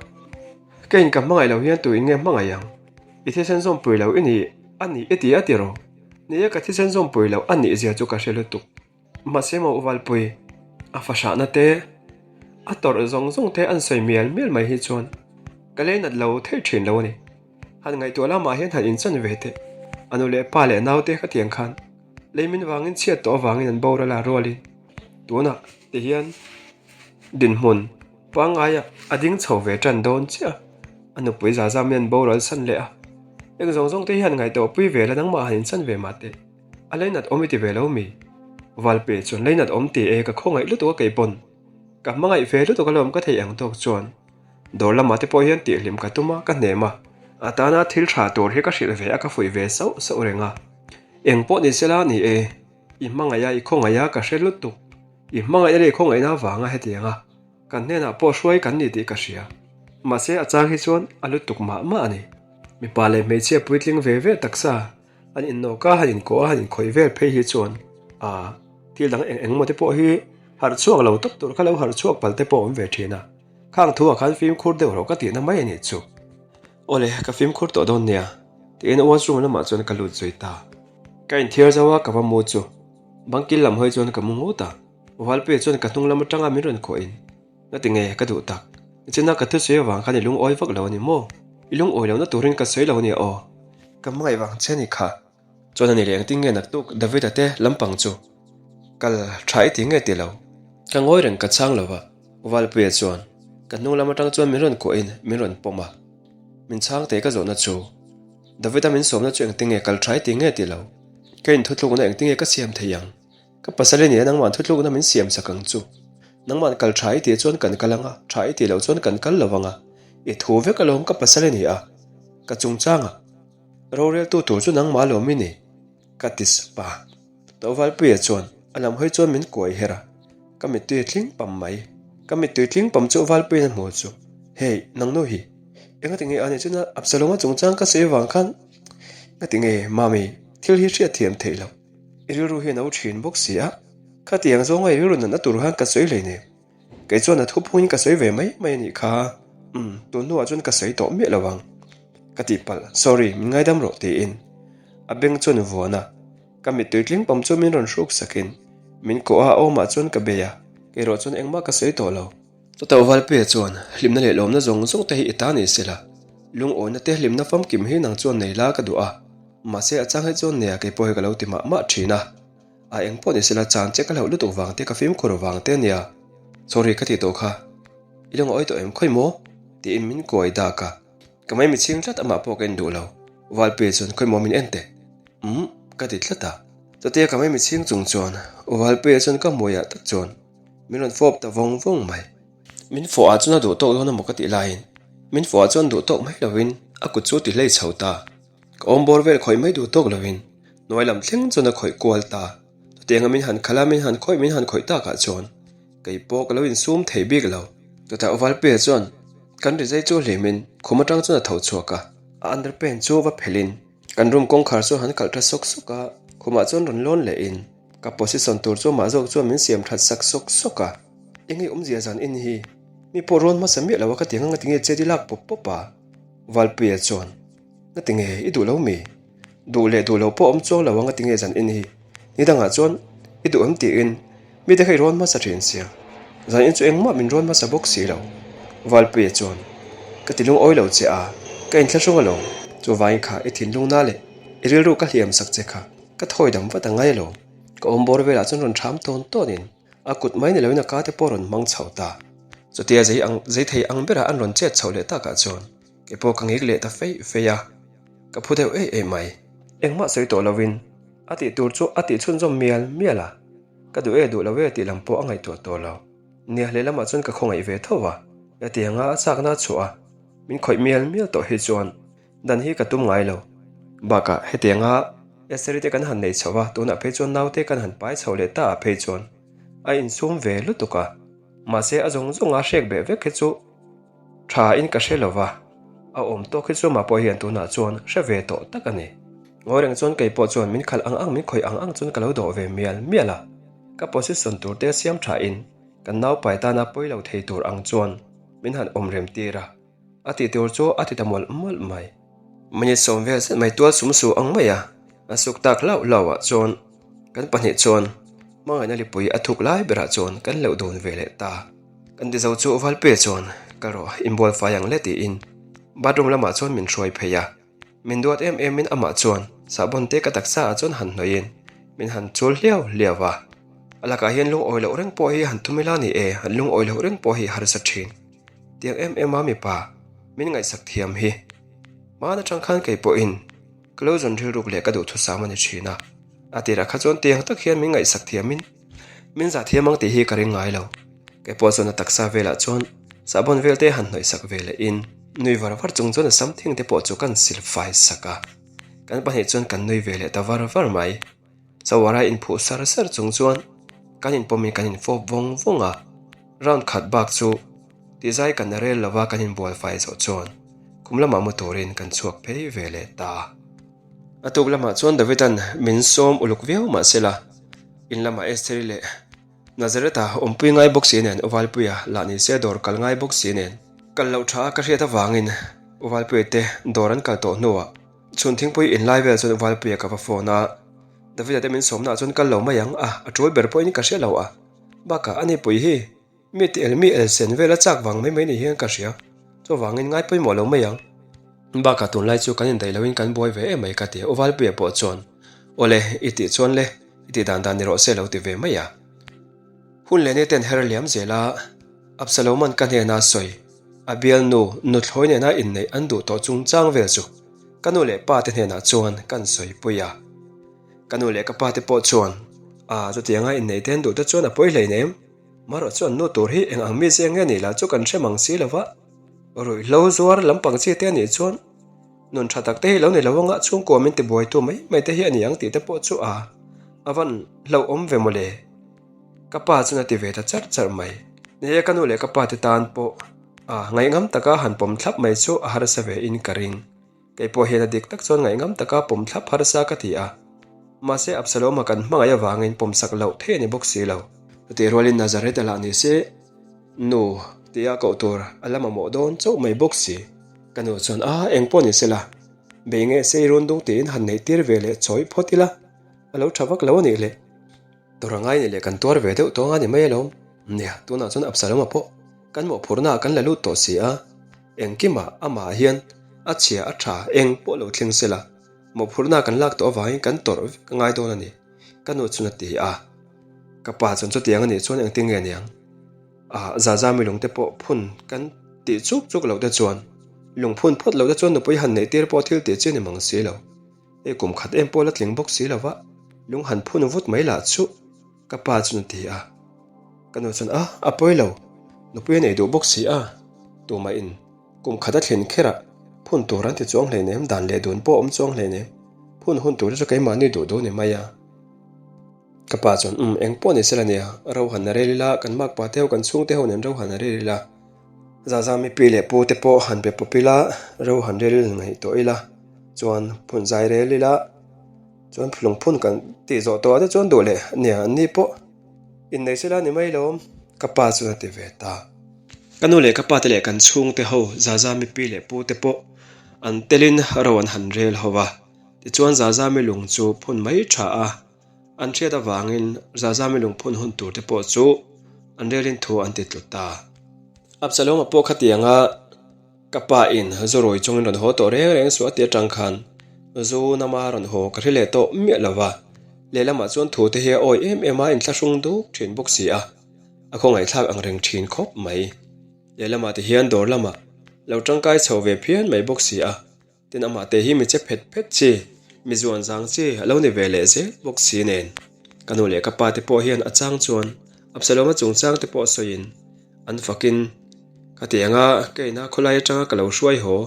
Ka in ka hmangaih lo hian tu in nge hmangaih ang? I thisen zawmpui lo i ni a nih i ti a ti rawh. Ni e, ka thisen zawmpui lo a nih zia chu ka hre lutuk. Mahse maw U Valpui, a fahrahna te, a tawrh zawng zawng te an sawi mial mial mai hi chuan ka leinat lo theih thin lo a ni. Han ngaihtuah lamah hian han inchan ve teh. A nu leh pa leh naute khatiang khan lei min vangin chhiat tawh avangin an boral a rualin tunah tihian dinhmun pangngaia a ding chho ve tan dawn chiah a, a nupui za zam hian boral san leh a. Eng zawng zawng te hian ngaihtuah pui ve la nangmah han inchan ve mah teh. A leinat awm i ti ve lo mi? Valpe chuan leinat awm ti e ka khawngaih lutuk a keipawn. Ka hmangaih ve lutuk alawm ka theih ang tawk chuan dawr lamah te pawh hian tihhlim ka tum a, ka hnem a. A tana thil tha tur hi ka hrilh ve a, ka fuih ve sauh sauh reng a. Eng pawh ni sela ni e, i hmangaih a, i khawngaih a, ka hre lutuk. I hmangaihna leh i khawngaihna avanga hetiang a, kan hnenah pawh hruai kan ni tih ka hria. Mahse a chang hi chuan a lutuk mah mah a ni. Mipa leh hmeichhia puitling ve ve taksa An innawk a, han inkaw a, han inkhawih vel phei hi chuan a thil dang eng eng emaw te pawh hi harh chhuak lo tawp tur kha lo harh chhuak pal te pawh a awm ve thin a. Khang thu ah khan fimkhur deuh rawh ka tihna mai a nih chu. Awle, ka fimkhur tawh dawn nia, tiin washroom lamah chuan ka lut zui ta. Ka inthiar zo a, ka va mu chu. Bangkil lam hawi chuan ka mu ngut a. Valpuia chuan ka hnung lam atanga min rawn khawhin. Ngati nge ka duh tak? Nichina ka thusawi avang khan i lungawi vak lo a ni maw? I lungawi lohna turin ka sawi lo a nia aw. Ka hmangaih vang che a ni kha. Chuan a ni leh engtin nge naktuk David-a te lampang chu kal tha i ti nge ti lo? Ka ngawi reng ka chhang lo va, Valpuia chuan ka hnung lam atang chuan min rawn kuahin min rawn pawm a. Min chhang teh ka zawhna chu David-a min sawmna chu engtin nge kal tha i ti nge ti lo? Ka inthutlukna engtin nge ka siam thei ang? Ka pasal i nia nangmah thutlukna min siam sak ang chu. Nangmah kal tha i tih chuan kan kal anga, tha i tih loh chuan kan kal lo anga. I thu vek alawm ka pasal i ni a, ka chungchanga roreltu tur chu nangmah alawm i ni, ka ti sap a. Tovalpuia chuan a lam hawi chuan min kuai her a, ka mittui a tling pam mai. Ka mittui tling pam chu Valpuiin a hmu chu, Hey, nangnu hi, engati nge a nih chuan Absalom-a chungchang ka sawi avang khan engati nge Mami thil hi hriatthiam theih loh? I rilru hi a no thin bawk si a, khatiang zawnga i rilru natna tur khan ka sawi hlei nen. Kei chuan a thuphungin ka sawi ve mai mai a nih kha. Umm, tun hnuah chuan ka sawi tawh miah lo ang. Ka tihpalh, sorry, min ngaidam rawh tiin a beng chuan vuan a, ka mittui tling pawm chu min rawn hruk sakin min kawh a, a awmah chuan ka bei a, kei erawh chuan engmah ka sawi tawh lo. Chutah Valpuia chuan hlimna leh lawmna zawng zawng te hi i ta ni sela, lungawina te hlimna famkim hi nang chuan nei la ka duh a. Mahse a chang hi chuan nia kei pawh hi ka lo ti mah mah thin a, a eng pawh ni sela chan che ka hlauh lutuk vang te ka fimkhur vang te ania, sorry ka ti tawh kha, i lo ngawi tawh em khawi maw? tiin min kuai dak a, ka mai michhing tlat amah pawh ka en duh lo, Valpuia chuan khawi maw min en teh? Umm ka ti tlat a, chutia ka mai michhing chung chuan Valpuia chuan ka hmuiah tak chuan min rawn fawp ta vawng vawng mai. Min fawh ah chuan a duh tawk dawn emaw ka tih laiin min fawh ah chuan duh tawk mai lovin a kut chu ti hlei chho ta. Ka awm bawr vel khawih mai duh tawk lovin hnuai lam thleng chuan a khawih kual ta. Chutianga min han khalh a, min han khawih min han khawih takah chuan kei pawh ka lo insum thei bik lo. Chutah Valpuia chuan kan rizai chu hlimin khum atang chuan a tho chhuak a, a underpant chu va phelhin kan room kawngkhar chu han kalh tha sawk sawk a, khumah chuan rawn lawn lehin ka position tur chu amah zawk chuan min siam that sak sawk sawk a. Enge awmzia zan in hi mi pawh rawn hmasa miah lo a ka ti ang a tinge chet i lak pawp pawp a? Valpuia chuan. Ngati nge i duh lo mi? Duh leh duh lo pawh awm chuang lo a ngati nge zan in hi? Ni dangah chuan i duh em tiin mite kha i rawn hmasa thin sia. Zan in chu engmah min rawn hmasa bawk si lo. Valpuia chuan ka ti lungawi lo che a, ka inthlahrung alawm. Chuvangin kha i thinlungna leh i rilru ka hliam sak che kha ka thawi dam vat a ngai alawm. Ka awm bawr velah chuan rawn ṭham tawn tawnin a kut mai ni loin a ka te pawh rawn hmang chho ta. Chutia zei ang zei thei ang berah an rawn chet chhoh leh takah chuan Kei pawh ka ngik leh ta feih feih a, ka phu deuh eih eih mai. Engmah sawi tawh lovin a tih tur chu a tih chhunzawm mial mial a, ka duh e duh lo e tih lam pawh a ngaihtuah tawh lo. Nia lehlamah chuan ka khawngaih ve tho a, hetianga a chakna a chhuah a, min khawih mial mial tawh hi chuan dan hi ka tum ngai lo. Bakah hetianga Esther-i te kan han nei chho a, tunah phei chuan naute kan han pai chho leh ta ah phei chuan a insum ve lutuk a, mahse a zawng zawnga hrek beh vek hi chu Tha in ka hre lo va, a awm tawk hi chu mah pawh hian tunah chuan hre ve tawh tak a ni. Ngawi reng chuan kei pawh chuan min khalh ang ang min khawih ang ang chuan ka lo dawh ve mial mial a, ka position tur te siam tha in kan naupai tana pawi lo thei tur ang chuan min han awm rem tir a, a tih tur chu a ti ta mawlh mawlh mai. Minute sawm vel zet mai tual sum su ang mai a, a suk tak hlauh hlauh ah chuan kan pahnih chuan hmangaihna lipui a thuk lai berah chuan kan leuh dun ve leh ta. Kan ti zo chu Valpuia chuan kal rawh inbual fai ang le tiin bathroom lamah chuan min hruai phei a, min duat em em in amah chuan sahbawn te ka taksa ah chuan han hnawih in min han chul hliau hliau a, a lakah hian lungawi loh reng pawh hi han tum ila ni e, han lungawi loh reng pawh hi harsa thin tiang em em a mipa min ngaihsak thiam hi hmaan atang khan kei pawhin ka lo zawn rilruk leh ka duhthusam a ni thin a, a tirah kha chuan tiang tak hian min ngaihsak thiam in. Min zah thiam ang tih hi ka ring ngai lo. Kei pawh chuan a taksa velah chuan sahbawn vel te han hnawih sak ve leh in nui var var chung chuan a sam thing te pawh chu kan sil fai sak a. Kan pahnih chuan kan nui ve leh ta var var mai. Chawara inphuh sar sar chung chuan kan inpawm in kan infawp vawng vawng a. Round khat bak chu tihzai kan rel lova kan inbual fai zawh chuan kum lamah mu turin kan chhuak phei ve leh ta. A tuk lamah chuan Davida'n min sawm uluk viau mah sela, in lamah Estheri leh Nazareth-a awmpui ngai bawk si nen, Uvalpuia lah ni se dawr kal ngai bawk si nen, kal loh tha a ka hriat avangin Uvalpuia te dawr an kal tawh hnuah chhun thingpui inlai vel chuan Uvalpuia ka va phone a, Davida te min sawmnaah chuan kal lo mai ang a, a tul ber pawhin ka hre lo a, bakah ani pui hi. Mi ti el mi el sen vel a chak vang mai mai ni hian ka hria, chuvangin ngai pawimawh lo mai ang. Bakah tunlai chu kan indaih loin kan buai ve em mai ka ti a, U Valpuia pawh chuan. Awle, i tih chuan le, i tih dan dan ni rawh se lo ti ve mai a. Hun leh ni ten her liam zel a, Absaloma'n ka hnena sawi, a bialnu nuthlawi nena inneih an duh tawh chungchang vel chu ka nu leh pa te hnenah chuan kan sawipui a. Ka nu leh ka pa te pawh chuan, A, chutianga inneih te an duh te chuan a pawi hleinem. Marawh chuan nu tur hi eng ang mi zeng nge nih lah chu kan hre mang si lo va, ruihhlo zuar lampang chi te a nih chuan nun tha tak te hi lo ni lo anga chhungkua min tibuaitu mai mai te hi a ni ang tih te pawh chu a a van hlauhawm ve mawle. Ka pa chuan a ti ve ta charh charh mai. Ni e, ka nu leh ka pa te tan pawh a ngaihngam taka han pawm thlap mai chu a harsa ve in ka ring. Kei pawh hian a dik tak chuan ngaihngam taka pawm thlap harsa ka ti a. Mahse Absalom-a kan hmangaih avangin pawmsak loh thei a ni bawk si lo. Chutih rualin Nazareth-a lah ni se, Nu tia koh tur a la mamawh dawn chauh mai bawk si. Ka nu chuan, A, eng pawh ni sela, bei nge sei run dung tiin han neih tir ve leh chawi phawt ila, a lo tha vak lo a nih le. Tur a ngai ni leh kan tuar ve deuh tawng a ni mai alawm. Nia, tunah chuan Absalom-a pawh kan mawhphurhnaah kan la lut tawh si a. Engkimah amah hian a chhia a tha eng pawh lo thleng sela, mawhphurhna kan lak tawh avangin kan tawrh vek a ngai dawn a ni, ka nu chuan a ti a. Ka pa chuan chutiang a nih chuan engtin nge niang? Ah, Zazami lungte pawh phun kan tih chuk chuk loh te chuan, lung phun phawt loh te chuan nupui han neih tir pawh thil tih chi a ni mang si lo. Hei kum khat em pawh la tling bawk si lo va, lung han phun vut mai lah chu, ka pa chuan a ti a. Ka nu chuan, A, a pawi lo, nupui a nei duh bawk si a, tumahin kum khat a thlen kher a, phun tur an ti chuang hleinem, dan leh dun pawh a awm chuang hleinem, phun hun tur chu keimahni duh duh ni mai a. Ka pa chuan, Umm, eng pawh ni sela nia, ro han a rel ila, kan makpa te ho, kan chhungte ho nen ro han a rel ila, Zazami pi leh pu te pawh han be pawp ila, ro han rel ngaih tawh ila, chuan phun zai rel ila, chuan lungphun kan tih zawh tawh ah te chuan duh leh nia an ni pawh innei sela ni mai lawm, ka pa chuan a ti ve ta. Ka nu leh ka pa te leh kan chhungte ho Zazami pi leh pu te pawh an telin ro an han rel ho va, tichuan Zazami lung chu phun mai tha a. An hriat avangin Zazami lungphun hun tur te pawh chu an relin thu an ti tlut ta. Absalom-a pawh khatianga ka pa in zu rawi chungin rawn haw tawh reng reng suh a ti atang khan zu nama rawn haw ka hre leh tawh miah lo va, lehlamah chuan thu te hi a awi em em a, inthlahrung duk thin bawk si a, a khawngaihthlak ang reng thin khawp mai. Lehlamah ti hian dawr lamah lo tangkai chho ve phian mai bawk si a. Tin amah te hi mi che phet phet chi, mi zuan zang chi a lo ni ve leh zel bawk si nen. Ka nu leh ka pa te pawh hian a chang chuan Absalom-a chungchang te pawh sawiin an fakin ka ti ang a, ka ina khawlai atanga ka lo hruai haw,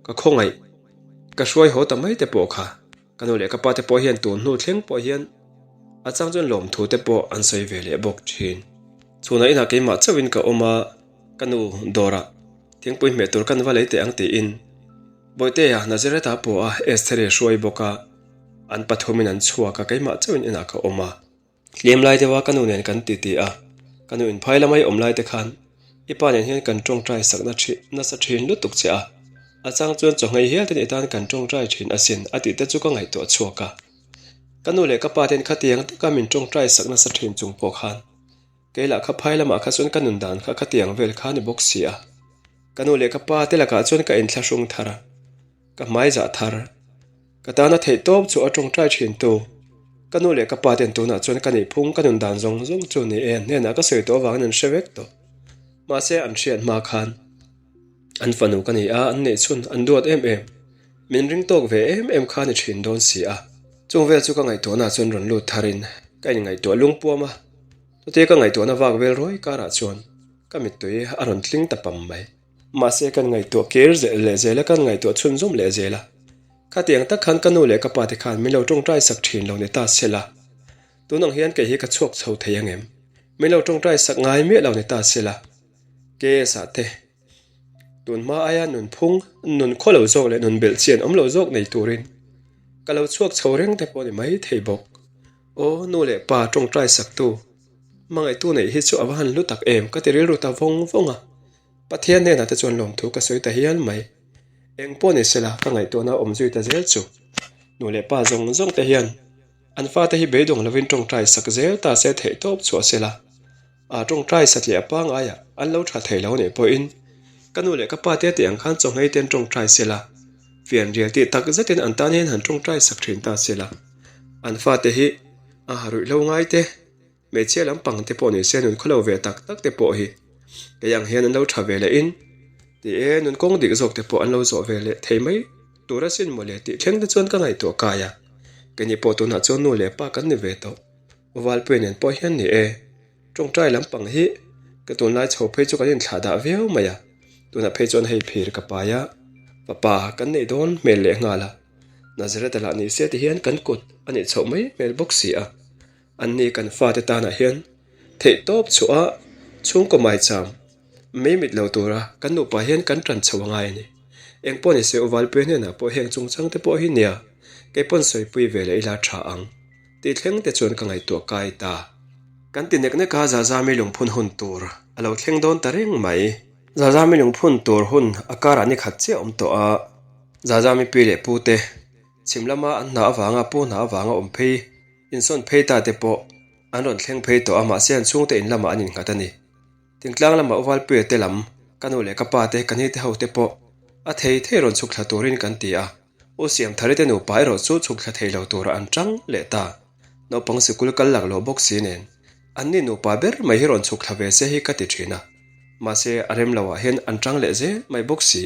ka khawngaih, ka hruai haw ta mai te pawh kha. Ka nu leh ka pa te pawh hian tun hnu thleng pawh hian a chang chuan lawmthu te pawh an sawi ve leh bawk thin. Chhunah inah keimah chauhin ka awm a, ka nu dawrah thingpui hmeh tur kan va lei teh ang tiin Bawihtea Nazareth-ah pawh a Estheri hruai bawk a, an pathumin an chhuak a, keimah chauhin inah ka awm a. Hliam lai deuha ka nu nen kan titi a, ka nu inphai lamai awm lai te khan i pa nen hian kan tawngtai sakna ṭhi nasa ṭhin lutuk che a, a chang chuan chawhngei hial ten i tan kan tawngtai ṭhin asin a tih te chu ka ngaihtuah chhuak a. Ka nu leh ka pa ten khatiang taka min tawngtai sak nasa ṭhin chung pawh khan kei lah kha phai lamah kha chuan ka nun dan kha khatiang vel kha ni bawk si a. Ka nu leh ka pa te lakah chuan ka inthlahrung thar a, ka hmaizah thar. Ka tana theih tawp chu a tawngtai thin tu. Ka nu leh ka pa ten tunah chuan ka nihphung ka nun dan zawng zawng chu ni e an hnenah ka sawi tawh avangin an hre vek tawh. Mahse an hriat hma khan an fanu ka ni a, an neih chhun an duat em em. Min ring tawk ve em em kha ni thin dawn si a. Chung vel chu ka ngaihtuahna chuan rawn lut tharin ka inngaihtuah lungpuam a. Chutia ka ngaihtuahna vak vel ruai karah chuan ka mittui a rawn tling ta pam mai. Mahse kan ngaihtuah kir leh zel a, kan ngaihtuah chhunzawm leh zel a. Khatiang tak khan ka nu leh ka pa te khan min lo tawngtai sak thin lo ni ta se la. Tun ang hian kei hi ka chhuak chho thei ang em? Min lo tawngtai sak ngai miah lo ni ta se la. KS ah te tun hma aia nunphung, nun khaw lo zawk leh nun belh chian awm lo zawk nei turin ka lo chhuak chho reng te pawh ni mai thei bawk. Aw nu leh pa tawngtai saktu, hmangaihtu neih hi chu a va han hlu tak em ka ti rilru ta vawng vawng a. Pathian hnenah te chuan lawmthu ka sawi ta hial mai. Eng pawh ni sela ka ngaihtuahna awm zui ta zel chu. Nu leh pa zawng zawng te hian an fate hi beidawng lovin tawngtai sak zel ta se theih tawp chhuah sela. A tawngtai satliah pangaiah an lo tha thei lo nih pawhin ka nu leh ka pa te tih ang khan chawhngei ten tawngtai sela. Fianrial tih tak zetin an tan hian han tawngtai sak thin ta sela. An fate hi a ha ruihhlo ngai te, hmeichhia lampang te pawh ni se nun khawlo ve tak tak te pawh hi kei ang hian an lo tha ve leh in ti e, nun kawng dik zawk te pawh an lo zawh ve leh thei mai tur asin mawle tih thleng te chuan ka ngaihtuah kai a. Keini pawh tunah chuan nu leh pa kan ni ve tawh. Valpuia nen pawh hian ni e. Tawngtai lampang hi ka tunlai chho phei chu kan inthlah dah viau mai a, tunah phei chuan hei phir ka pai a, fapa kan neih dawn hmel leh nghal a, Nazareth-a lah ni se ti hian kan kut a nih chhoh mai hmel bawk si a, anni kan fate tanah hian theih tawp chhuah a chhungkaw maicham mai mit lo tura kan nupa hian kan tan chho a ngai a ni. Engpawh ni se Uvalpuia hnenah pawh heng chungchang te pawh hi nia kei pawn sawipui ve leh ila tha ang. Tih thleng te chuan ka ngaihtuah kai ta. Kan ti nek nek a, Zazami lungphun hun tur a lo thleng dawn ta reng mai. Zazami lungphun tur hun a karah ni khat chiah awm tawh a, Zazami pi leh pu te chhim lama an hna avanga pu hna avanga awm phei insawn phei ta te pawh an rawn thleng phei tawh a, mahse an chhungte in lamah an innghat a ni. Thingtlang lamah Uvalpuia te lam, ka nu leh ka pa te, ka ni te ho te pawh a thei thei rawn chhuk thla turin kan ti a. U Siamthari te nupa erawh chu chhuk thla thei lo tura an tang leh ta. Naupang sikul kal lak loh bawk si nen, anni nupa ber mai hi rawn chhuk thla ve se hi ka ti thin a. Mahse, a rem loah hian an tang leh zel mai bawk si.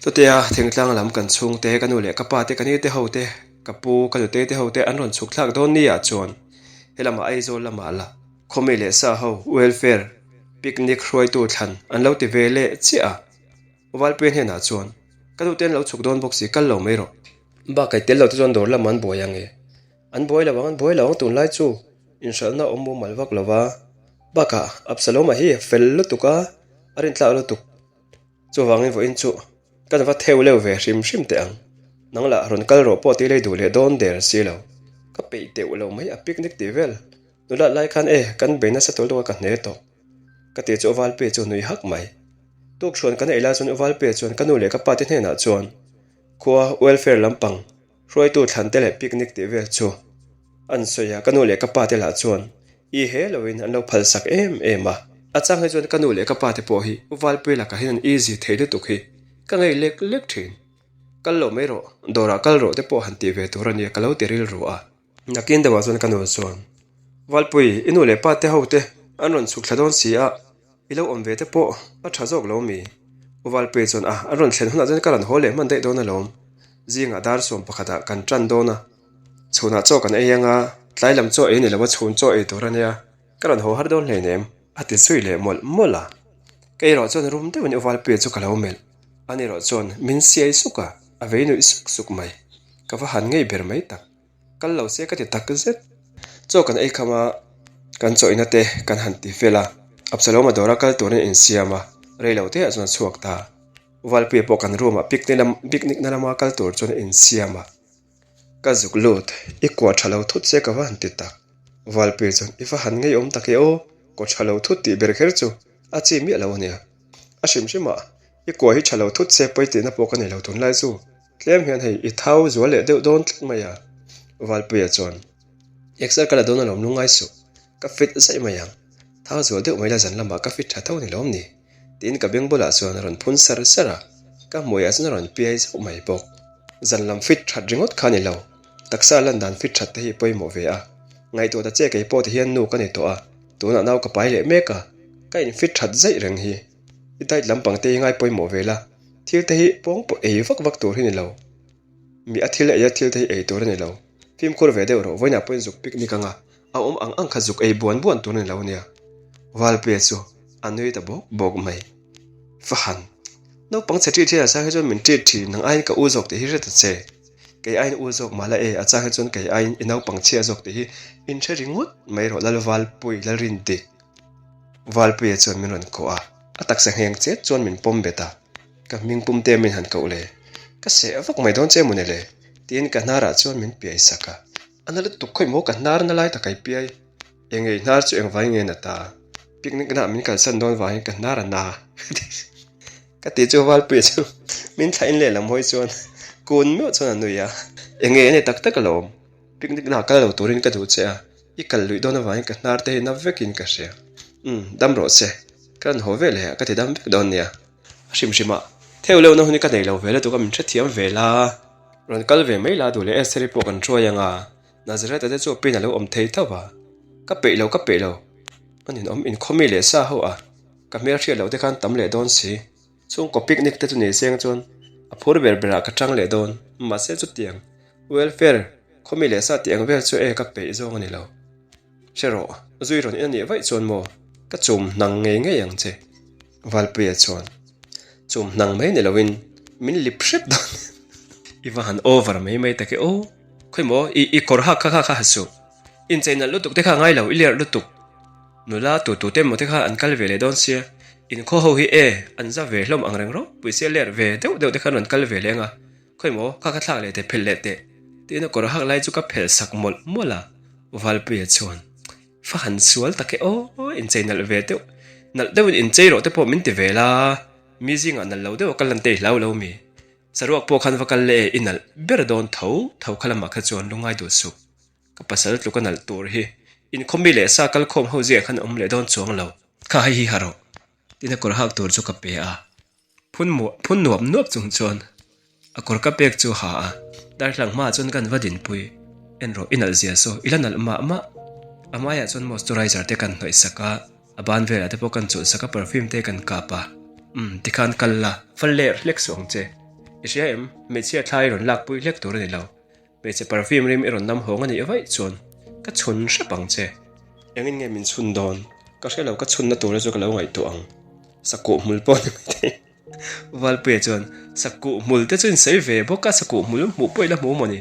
Chutia thingtlang lam kan chhungte, ka nu leh ka pa te, ka ni te ho te, ka pu, ka nutei te ho te an rawn chhuk thlak dawn ni ah chuan helamah Aizawl lamah la khawmi leh sa ho welfare picnic hruaitu thlan an lo ti ve leh chiah a. Valpuia hnenah chuan, Ka nute an lo chhuk dawn bawk si, kal lo mai rawh. Bakah tel lo te chuan dawr lamah an buai ang e. An buai lo ang, an buai lo ang tunlai chu inhralhna awm mumal vak lo va. Bakah Absaloma hi a fel lutuk a, a rintlak lutuk. Chuvangin vawiin chu kan va theu leu ve hrim hrim teh ang. Nang lah rawn kal rawh pawh tih lei duh leh dawn der si lo. Ka peih teuh lo mai a picnic tih vel. Nulat lai khan e, kan bei nasa tul deuh a ka hne tawh. Ka ti chu Uvalpuia chu nui hak mai. Tukṭhuan kan ei lai chuan Uvalpuia chuan ka nu leh ka pa te hnenah chuan khua welfare lampang hruaitu thlan te leh picnic tih vel chu an sawi a, ka nu leh ka pa te lah chuan i he loin an lo phal sak em em a. A chang hi chuan ka nu leh ka pa te pawh hi Uvalpuia lakah hian an easy thei lutuk hi ka ngei lek lek ṭhin. Kal lo mai rawh, dawrah kal rawh te pawh han tih ve tur a nia ka lo ti rilru a. Nakin deuhah chuan ka nu chuan, Valpui, i nu leh pa te ho te an rawn chhuk thla dawn si a, i lo awm ve te pawh a tha zawk lo mi? U Valpui chuan, A, an rawn thlen hunah chuan ka rawn haw leh hman daih dawn alawm. Zingah dar suam pakhatah kan tan dawn a, chhunah chaw kan ei anga, tlai lam chaw ei ni lo a chhun chaw ei tur a nia, ka rawn haw har dawn hleinem, a ti zui leh mawlh mawlh a. Kei erawh chuan rum deuhin U Valpuia chu ka lo melh. Ani erawh chuan min siai suk a, a vei nuih suk suk mai. Ka va han ngei ber mai tak. Kal lo se ka ti tak zet. Chaw kan ei kham a, kan chawihna te kan han ti fel a. Absalom-a dawra kal turin a insiam a, rei lo teah chuan a chhuak ta. Valpuia pawh kan room-ah picnic lam picnic na lama kal tur chuan a insiam a. Ka zuk lut, i kua tha lo thut se ka va han ti tak. Valpuia chuan, I va han ngeiawm tak e aw, kaw tha lo thut tih ber kher chu a chi miah lo a nia. A hrim hrimah, i kua hi tha lo thut se pawi tihna pawh ka nei lo tunlai chu. Tlem hian hei i thau zual leh deuh dawn tlat mai a, Valpuia chuan Exer ka la dawn alawm lungngai suh, ka fit zaih mai ang, thau zual deuh mai la zan lamah ka fit tha tho ni lawm ni? tiin ka beng bulah chuan a rawn phun sar sar a, ka hmuiah chuan a rawn piai zauh mai bawk. Zan lam fit that ringawt kha ni lo, taksa lan dan fit that te hi pawimawh ve a, ngaihtuah ta che kei pawh ti hian nu ka ni tawh a, tunah nau ka pai leh mek a, ka in fit that zaih reng hi, i diet lampang te hi ngai pawimawh ve la, Thil te hi pawng pawh ei vak vak tur hi ni lo. Mi a thil ei a thil te hi ei tur a ni lo. Fimkhur ve deuh rawh, vawiinah pawhin zuk picnic anga a awm ang ang kha zuk ei buan buan tur a ni lo ania. Valpuia chu a nui ta bawk bawk mai. Fahan, naupang chhe ṭih ṭhin a chang hi chuan min ṭih ṭhin, nang aiin ka u zawk tih hi hre ta che. Kei aiin u zawk mah la e, a chang hi chuan kei aiin i naupang chhia zawk tih hi inhre ringawt mai rawh Lalvalpui, Lalrindik. Valpuia chuan min rawn kawh a, a taksa ngheng chet chuan min pawm bet a, ka hming pum te min han koh le, ka seh vak mai dawn che mawni le, tiin ka hnarah chuan min piai sak a, a na lutuk khawi maw ka hnar na lai tak ai piai, eng ei hnar chu engvai nge na ta, picnic naah min kalsan dawn vangin ka hnar a na ka ti chu Valpuia chu min thlah in lehlam hawi chuan kun meuh chuan a nui a, eng nge a ni tak tak alawm, picnic naah kal lo turin ka duh che a. I kal luih dawn avangin ka hnar te hi na vekin ka hria. Umm, dam rawh che. Ka rawn haw ve leh a, ka ti dam vek dawn nia. A hrim hrim a, theu leuhna hun hi ka nei lo ve lutuk a, min hrethiam ve la. Rawn kal ve mai la duh leh Esther-i pawh kan hruai ang a. Nazareth-a te chu pin a lo awm thei tho va, Ka peih lo, ka peih lo, a ninawm inkhawmi leh sa ho a, ka hmel hriat loh te khan tam leh dawn si. Chhungkaw picnic te chu ni seng chuan a phur ber berah ka tang leh dawn, mahse chutiang welfare khawmi leh sa tih ang vel chu e ka peih zawng a ni lo. Hre rawh, zui rawn in a nih vaih chuan maw ka chum hnang ngei ngei ang che. Valpuia chuan chum hnang mai ni loin min lip hrep dawn i va han over mai mai tak e aw. Khawi maw i i kawr hak kha kha kha ha suh. Inchei nalh lutuk te kha a ngai lo, i lerh lutuk. Nula tu tu te emaw te kha an kal ve leh dawn sia, inkhaw ho hi e, an za ve hlawm ang reng ropui sia ler ve deuh deuh te khan rawn kal ve leh ang a, khawi maw kha kha thlak leh teh phelh leh teh tiin a kawr hak lai chu ka phelh sak mawlh mawlh a, Valpuia chuan fa han sual tak e aw, inchei nalh ve deuh, nalh deuhin inchei rawh te pawh min ti ve la, mi zingah nalh lo deuh a kal lan te i hlau lo mi, saruak pawh khan va kal leh e i nalh ber dawn tho tho kha lamah kha chuan lungngai duh suh. Ka pasal tluk a nalh tur hi inkhawmi leh sa kal khawm ho zia khan awm leh dawn chuang lo. Kha hei hi ha rawh. Tiin a kawr hak tur chu ka pe a. Phun muah phun nuap nuap chung chuan a kawr ka pek chu ha a. Darthlang hmaah chuan kan va dinpui. En rawh i nalh zia saw i la nalh mah mah. A hmaiah chuan moisturizer te kan hnawih sak a, a ban velah te pawh kan chulh sak a perfume te kan kap a. Umm tikhan kal la. Fal ler hlek suh ang che. I hria em? Hmeichhia thla i rawn lakpui hlek tur a ni lo. Hmeichhe perfume rim i rawn nam hawng a nih vaih chuan ka chhun hrep ang che. Engin nge min chhun dawn? Ka hre lo, ka chhunna tura chu ka lo ngaihtuah ang. Sakuh hmul pawh ni mai thei. Valpuia chuan, Sakuh hmul te chu in sawi ve bawk a, sakuh hmul hmuh pawh i la hmu maw ni?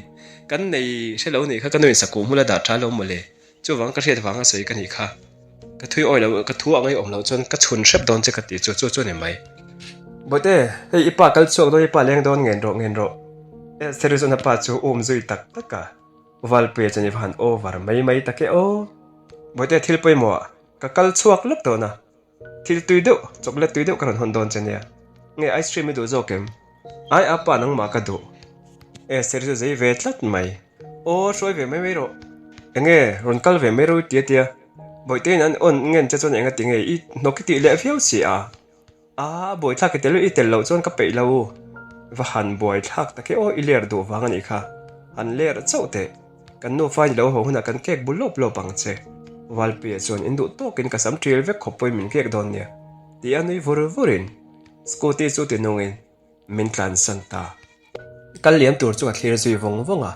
Kan nei hre lo nih kha, ka nuin sakuh hmul a dah tha lo maw le? Chuvang ka hriat vanga sawi ka nih kha. Ka thui awi lo, ka thu a ngaihawm loh chuan ka chhun hrep dawn che ka tih chu chu chu a ni mai. Bawihte, hei i pa kal chhuak dawn, i pa leng dawn ngen rawh ngen rawh. Esther-i chuan a pa chu um zui tak tak a. Valpuia chuan i va han over mai mai tak e aw. Bawihte, thil pawimawh ah ka kal chhuak lawk dawn a. Thil tui deuh, chocolate tui deuh ka rawn hawn dawn che nia. Nge ice cream i duh zawk em? Ai a pa nangmah ka duh. Esther chu zei ve tlat mai. Aw hruai ve mai mai rawh. Enge rawn kal ve mai rawh i ti a tia. Bawihteiin an awn ngen che chuan enga ti nge i hnawk i tih leh viau si a. A buaithlak i tel i tel loh chuan ka peih lo. Va han buaithlak tak e aw i ler duh vang a nih kha. Han ler chauh teh. Kan nufa in lo haw hunah kan kek bu lawp lawp ang che. Valpuia chuan in duh tawkin ka sam ṭil vek khawp pawhin min kek dawn nia ti a nui vur vurin scooty chu ti nungin min tlansan ta. Kal liam tur chu ka thlir zui vawng vawng a,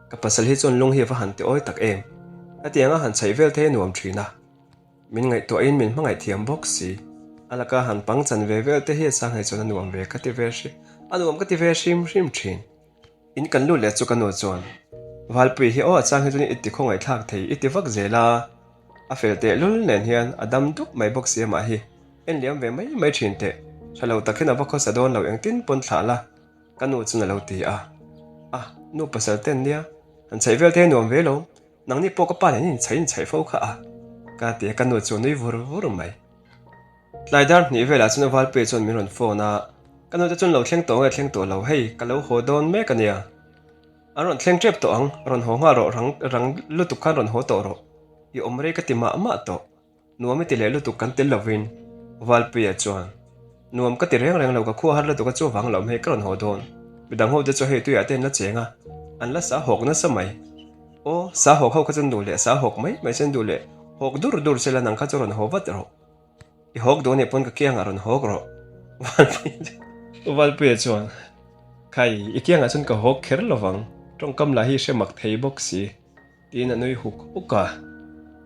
ka pasal hi chuan lung hi a va han ti awi tak em. Hetianga han chhaih vel thei a nuam ṭhin a, min ngaihtuahin min hmangaih thiam bawk si. A laka han pangchan ve vel te hi a sanghei chuan a nuam ve ka ti ve hrim a nuam ka ti ve hrim hrim ṭhin. In kan lut leh chu ka nu chuan, Valpui hi aw a chang hi chuan i ti khawngaihthlak thei i ti vak zel a, a fel teh lul nen hian a dam dup mai bawk si amah hi en liam ve mai mai thin teh, tha lo tak hian a va khawsa dawn lo engtin pawn thlah la ka nu chuan a lo ti a, a nu pasal ten nia han chhaih vel te hi nuam ve lo, nangni pawh ka pa nen in chhaih in chhaih fo kha a ka ti a ka nu chu a nui vur vur mai. Tlai dar hnih velah chuan Valpuia chuan min rawn phone a, ka nute chuan lo thleng tawh nge thleng tawh lo, hei ka lo haw dawn mek a nia. An rawn thleng tep tawh ang, rawn haw nghal rawh, rang rang lutuk khan rawn haw tawh rawh, i awm rei ka ti mah mah tawh, nuam i ti leh lutuk kan tel lovin Valpuia chuan nuam ka ti reng reng lo, ka khua har lutuk a chuvang lo awm hei ka rawn haw dawn, midang ho te chu hei tuiah te an la cheng a, an la sa hawk nasa mai. Aw, sa hawk ho kha chuan duh leh sa hawk mai mai chuan duh leh hawk dur dur sela nang kha chu rawn haw vat rawh. I hawk duh anih pawn ka kiangah rawn hawk rawh. Valpuia chuan, Khai, i kiangah chuan ka hawk kher lo vang, tawngkam lah hi hre mak thei bawk si, tiin a nui huk huk a.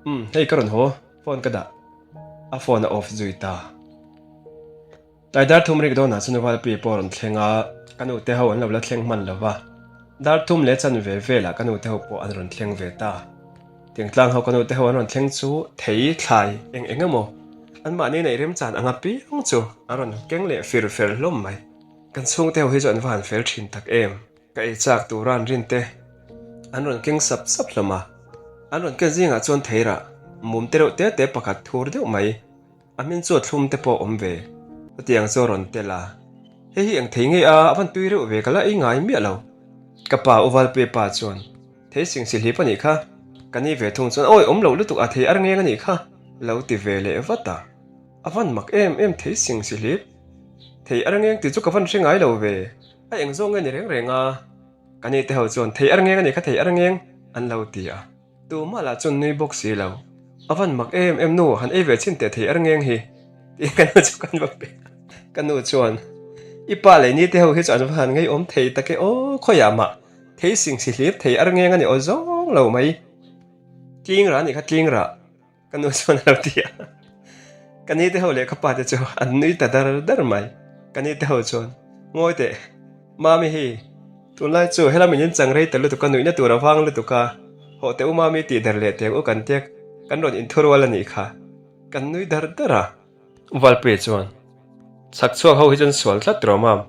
Umm, hei ka rawn haw, phone ka dah. A phone a off zui ta. Tlai dar thum rik dawnah chuan Valpuia pawh a rawn thleng a, ka nute ho an lo la thleng hman lo va. Dar thum leh chanve velah ka nute ho pawh an rawn thleng ve ta. Tengtlang ho ka nute ho an rawn thleng chu thei thlai eng eng emaw anmahni neih remchan anga piang chu an rawn keng leh fir fer hlawm mai. Kan chhungte ho hi chu an va han fel thin tak em. Ka ei chak tura an rin te an rawn keng sap sap hlawm a, an rawn ken zingah chuan theirah mum te reuh te te pakhat thur deuh mai. A hmin chu a thlum te pawh awm ve. Chutiang chu a rawn tel a. Hei hi eng thei ngei a, a van tui reuh ve ka la ei ngai miah lo. Ka pa U Valpuia pa chuan, Thei sing si hlip a nih kha. Ka ni ve thung chuan, Awi awm loh lutuk a thei ar ngeng a nih kha. Lo ti ve leh vat a. A van mak em em thei sing si hlip. Thei ar ngeng tih chu ka van hre ngai lo ve. A eng zawng nge ni reng reng a. Ka ni te ho chuan, Thei ar ngeng a nih kha thei ar ngeng. An lo ti a. Tumah lah chuan nui bawk si lo. A van mak em em nu, han ei ve chhin teh thei er ngeng hi. Tiin ka nu chu kan va pe a. Ka nu chuan, I pa leh ni te ho hi chu an va han ngeiawm thei tak e aw, khawiah mah thei sing si hlir thei er ngeng a ni aw zawng lo mai. Tlingrah a nih kha tlingrah. Ka nu chuan a lo ti a, ka ni te ho leh ka pa te chu an nui ta dar dar mai. Ka ni te ho chuan, Ngawi teh, Mami hi, tunlai chu helam in inchang rei ta lutuk a, nuihna tur a vang lutuk a, hawh teh u Mami tih der leh teh u kan tia kan rawn inthurual a nih kha. Kan nui dar dar a. Valpuia chuan, Chhak chhuak ho hi chuan sual tlat rawh mam.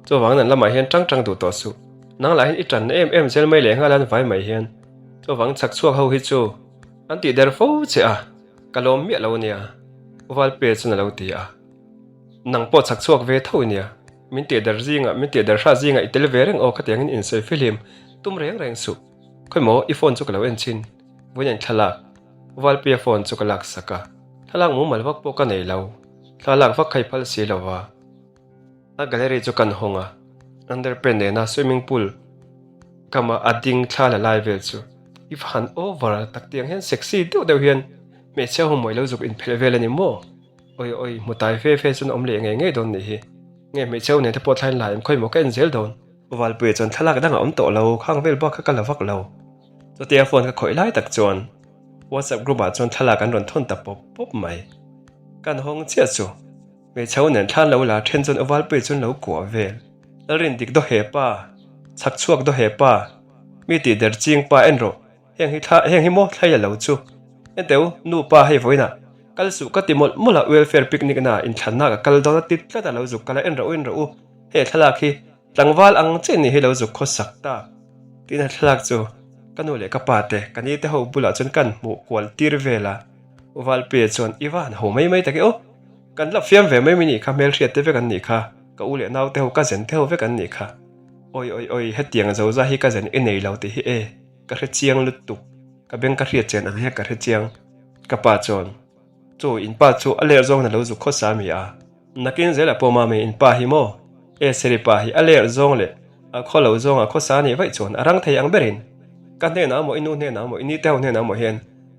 Chuvangin an lamah hian tang tang duh tawh suh. Nang lah hian i tanna em em zel mai leh nghal an vai mai hian. Chuvang chhak chhuak ho hi chu an tih der fo che a, ka lawm miah lo nia. Valpuia chuan a lo ti a. Nang pawh chhak chhuak ve tho nia. Min tih der zingah, min tih der hrat zingah i tel ve reng aw khatiangin insawi fihlim tum reng reng suh. Khawimaw i phone chu ka lo en chin. Vawiin thlalak. Valpuia phone chu ka lak sak a, thlalak mumal vak pawh ka nei lo, thlalak vak kha i phal si lo va. A gallery chu kan hawng a, underpant nena swimming pool kama a ding thla la lai vel chu i va han over tak tiang hian sexy deuh deuh hian hmeichhia ho mawi lo zuk inphelh vel a ni maw? Awi awi hmu tai fe fe chuan awm leh ngei ngei dawn nih hi. Nge hmeichhia ho nen te pawh thlain la em khawi maw ka en zel dawn. Valpuia chuan thlalak dangah awm tawh lo, khang vel bak kha ka la vak lo. Chutia phone ka khawih lai tak chuan WhatsApp group ah chuan thlalak an rawn thawn ta pawp pawp mai. Kan hawng chiah chu hmeichhe ho nen thlan lo la then chuan Uvalpuia chuan lo kuah vel. Lalrin dik daw he pa, chhak chhuak daw he pa, mi tih der ching pa en rawh, heng hi thla heng hi maw thlai a lo chu. Enteu nu pa hei vawiinah kal suh ka ti mawlh mawlh a welfare picnic na inthlanna ka kal dawn a ti tlat a lo zuk kal a en rawh u en rawh u hei thlalak hi Tlangval ang chiah ni hi lo zuk khaw sak ta tiin a thlalak chu ka nu leh ka pa te ka ni te ho bulah chuan kan hmuh kual tir vel a, Valpuia chuan i va han ho mai mai tak e aw, kan la fiam ve mai mai nih kha hmelhriat te vek an nih kha, ka u leh nau te ho ka zen te ho vek an nih kha, awi awi awi hetiang zo za hi ka zen i nei lo tih hi e ka hre chiang lutuk, ka beng ka hriat chian ang hian ka hre chiang ka pa chuan chu in pa chu a ler zawng in a lo zuk khaw sa mi a. Nakin zelah pawh mami in pa hi maw? E Seri pa hi a ler zawng leh a khaw lo zawng a khawsa nih vaih chuan a rang thei ang berin ka hnenah maw i nu hnenah maw i ni te ho hnenah maw hian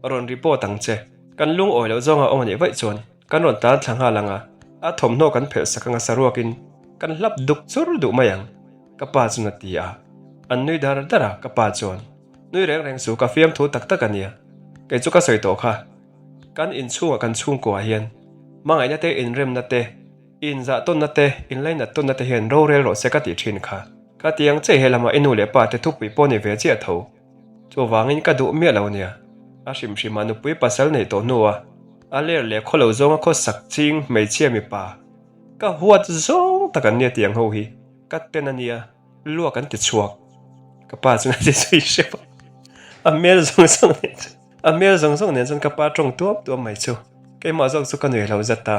rawn report ang che. Kan lungawi loh zawng a awm anih vaih chuan kan rawn tlan thla nghal ang a, a thawmhnaw kan phelh sak anga saruakin kan hlap duk chur duh mai ang ka pa chuan a ti a. An nui dar dar a ka pa chuan nui reng reng chu ka fiamthu tak tak a nia kei chu ka sawi tawh kha. Kan inchhungah kan chhungkuaah hian hmangaihna te, inremna te, inzahtawnna te, inlainat tawnna te hian rorel rawh se ka tih thin kha. Ka ti ang che he lamah i nu leh pa te thupui pawh ni ve chiah tho. Chuvangin ka duh miah lo nia. A hrim hrimah nupui pasal neih tawh hnua a ler leh khaw lo zawnga khawsak ching hmeichhia mipa ka huat zawng tak an nia ti ang ho hi ka ten a nia. Luak an ti chhuak. Ka pa chuan a ti zui hrep a. A hmel zawng zawng nen chuan a hmel zawng zawng nen chuan ka pa tawng tuam tuam mai chu. Keimah zawk chu ka nui lo zat a.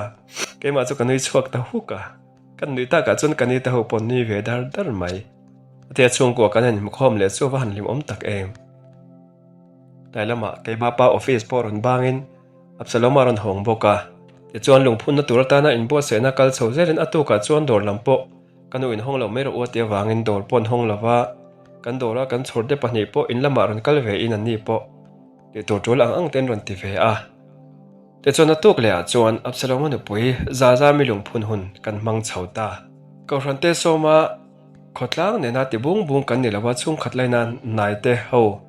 Keimah chu ka nui chhuak ta huk a. Kan nui takah chuan ka ni te ho pawh nui ve dar dar mai. Atia chhungkua kan han hmukhawm leh chu a va han hlimawm tak em. Tlai lamah keimah pa office pawh rawn bangin Absalom a rawn hawng bawk a. Tichuan lungphunna tur atana inbuatsaihna kal chho zelin a tukah chuan dawr lam pawh Ka nu inhawng lo mai rawh u a ti avangin dawr pawh an hawng lo va, kan dawra kan chhawr te pahnih pawh in lamah rawn kal ve in an ni pawh tih tur tul ang ang te an rawn ti ve a. Tichuan a tuk lehah chuan Absalom-a nupui Zaza mi lungphun hun kan hmang chho ta. Kohhran te sawma khawtlang nena ti bung bung kan ni lo a, chhungkhat laina hnai te ho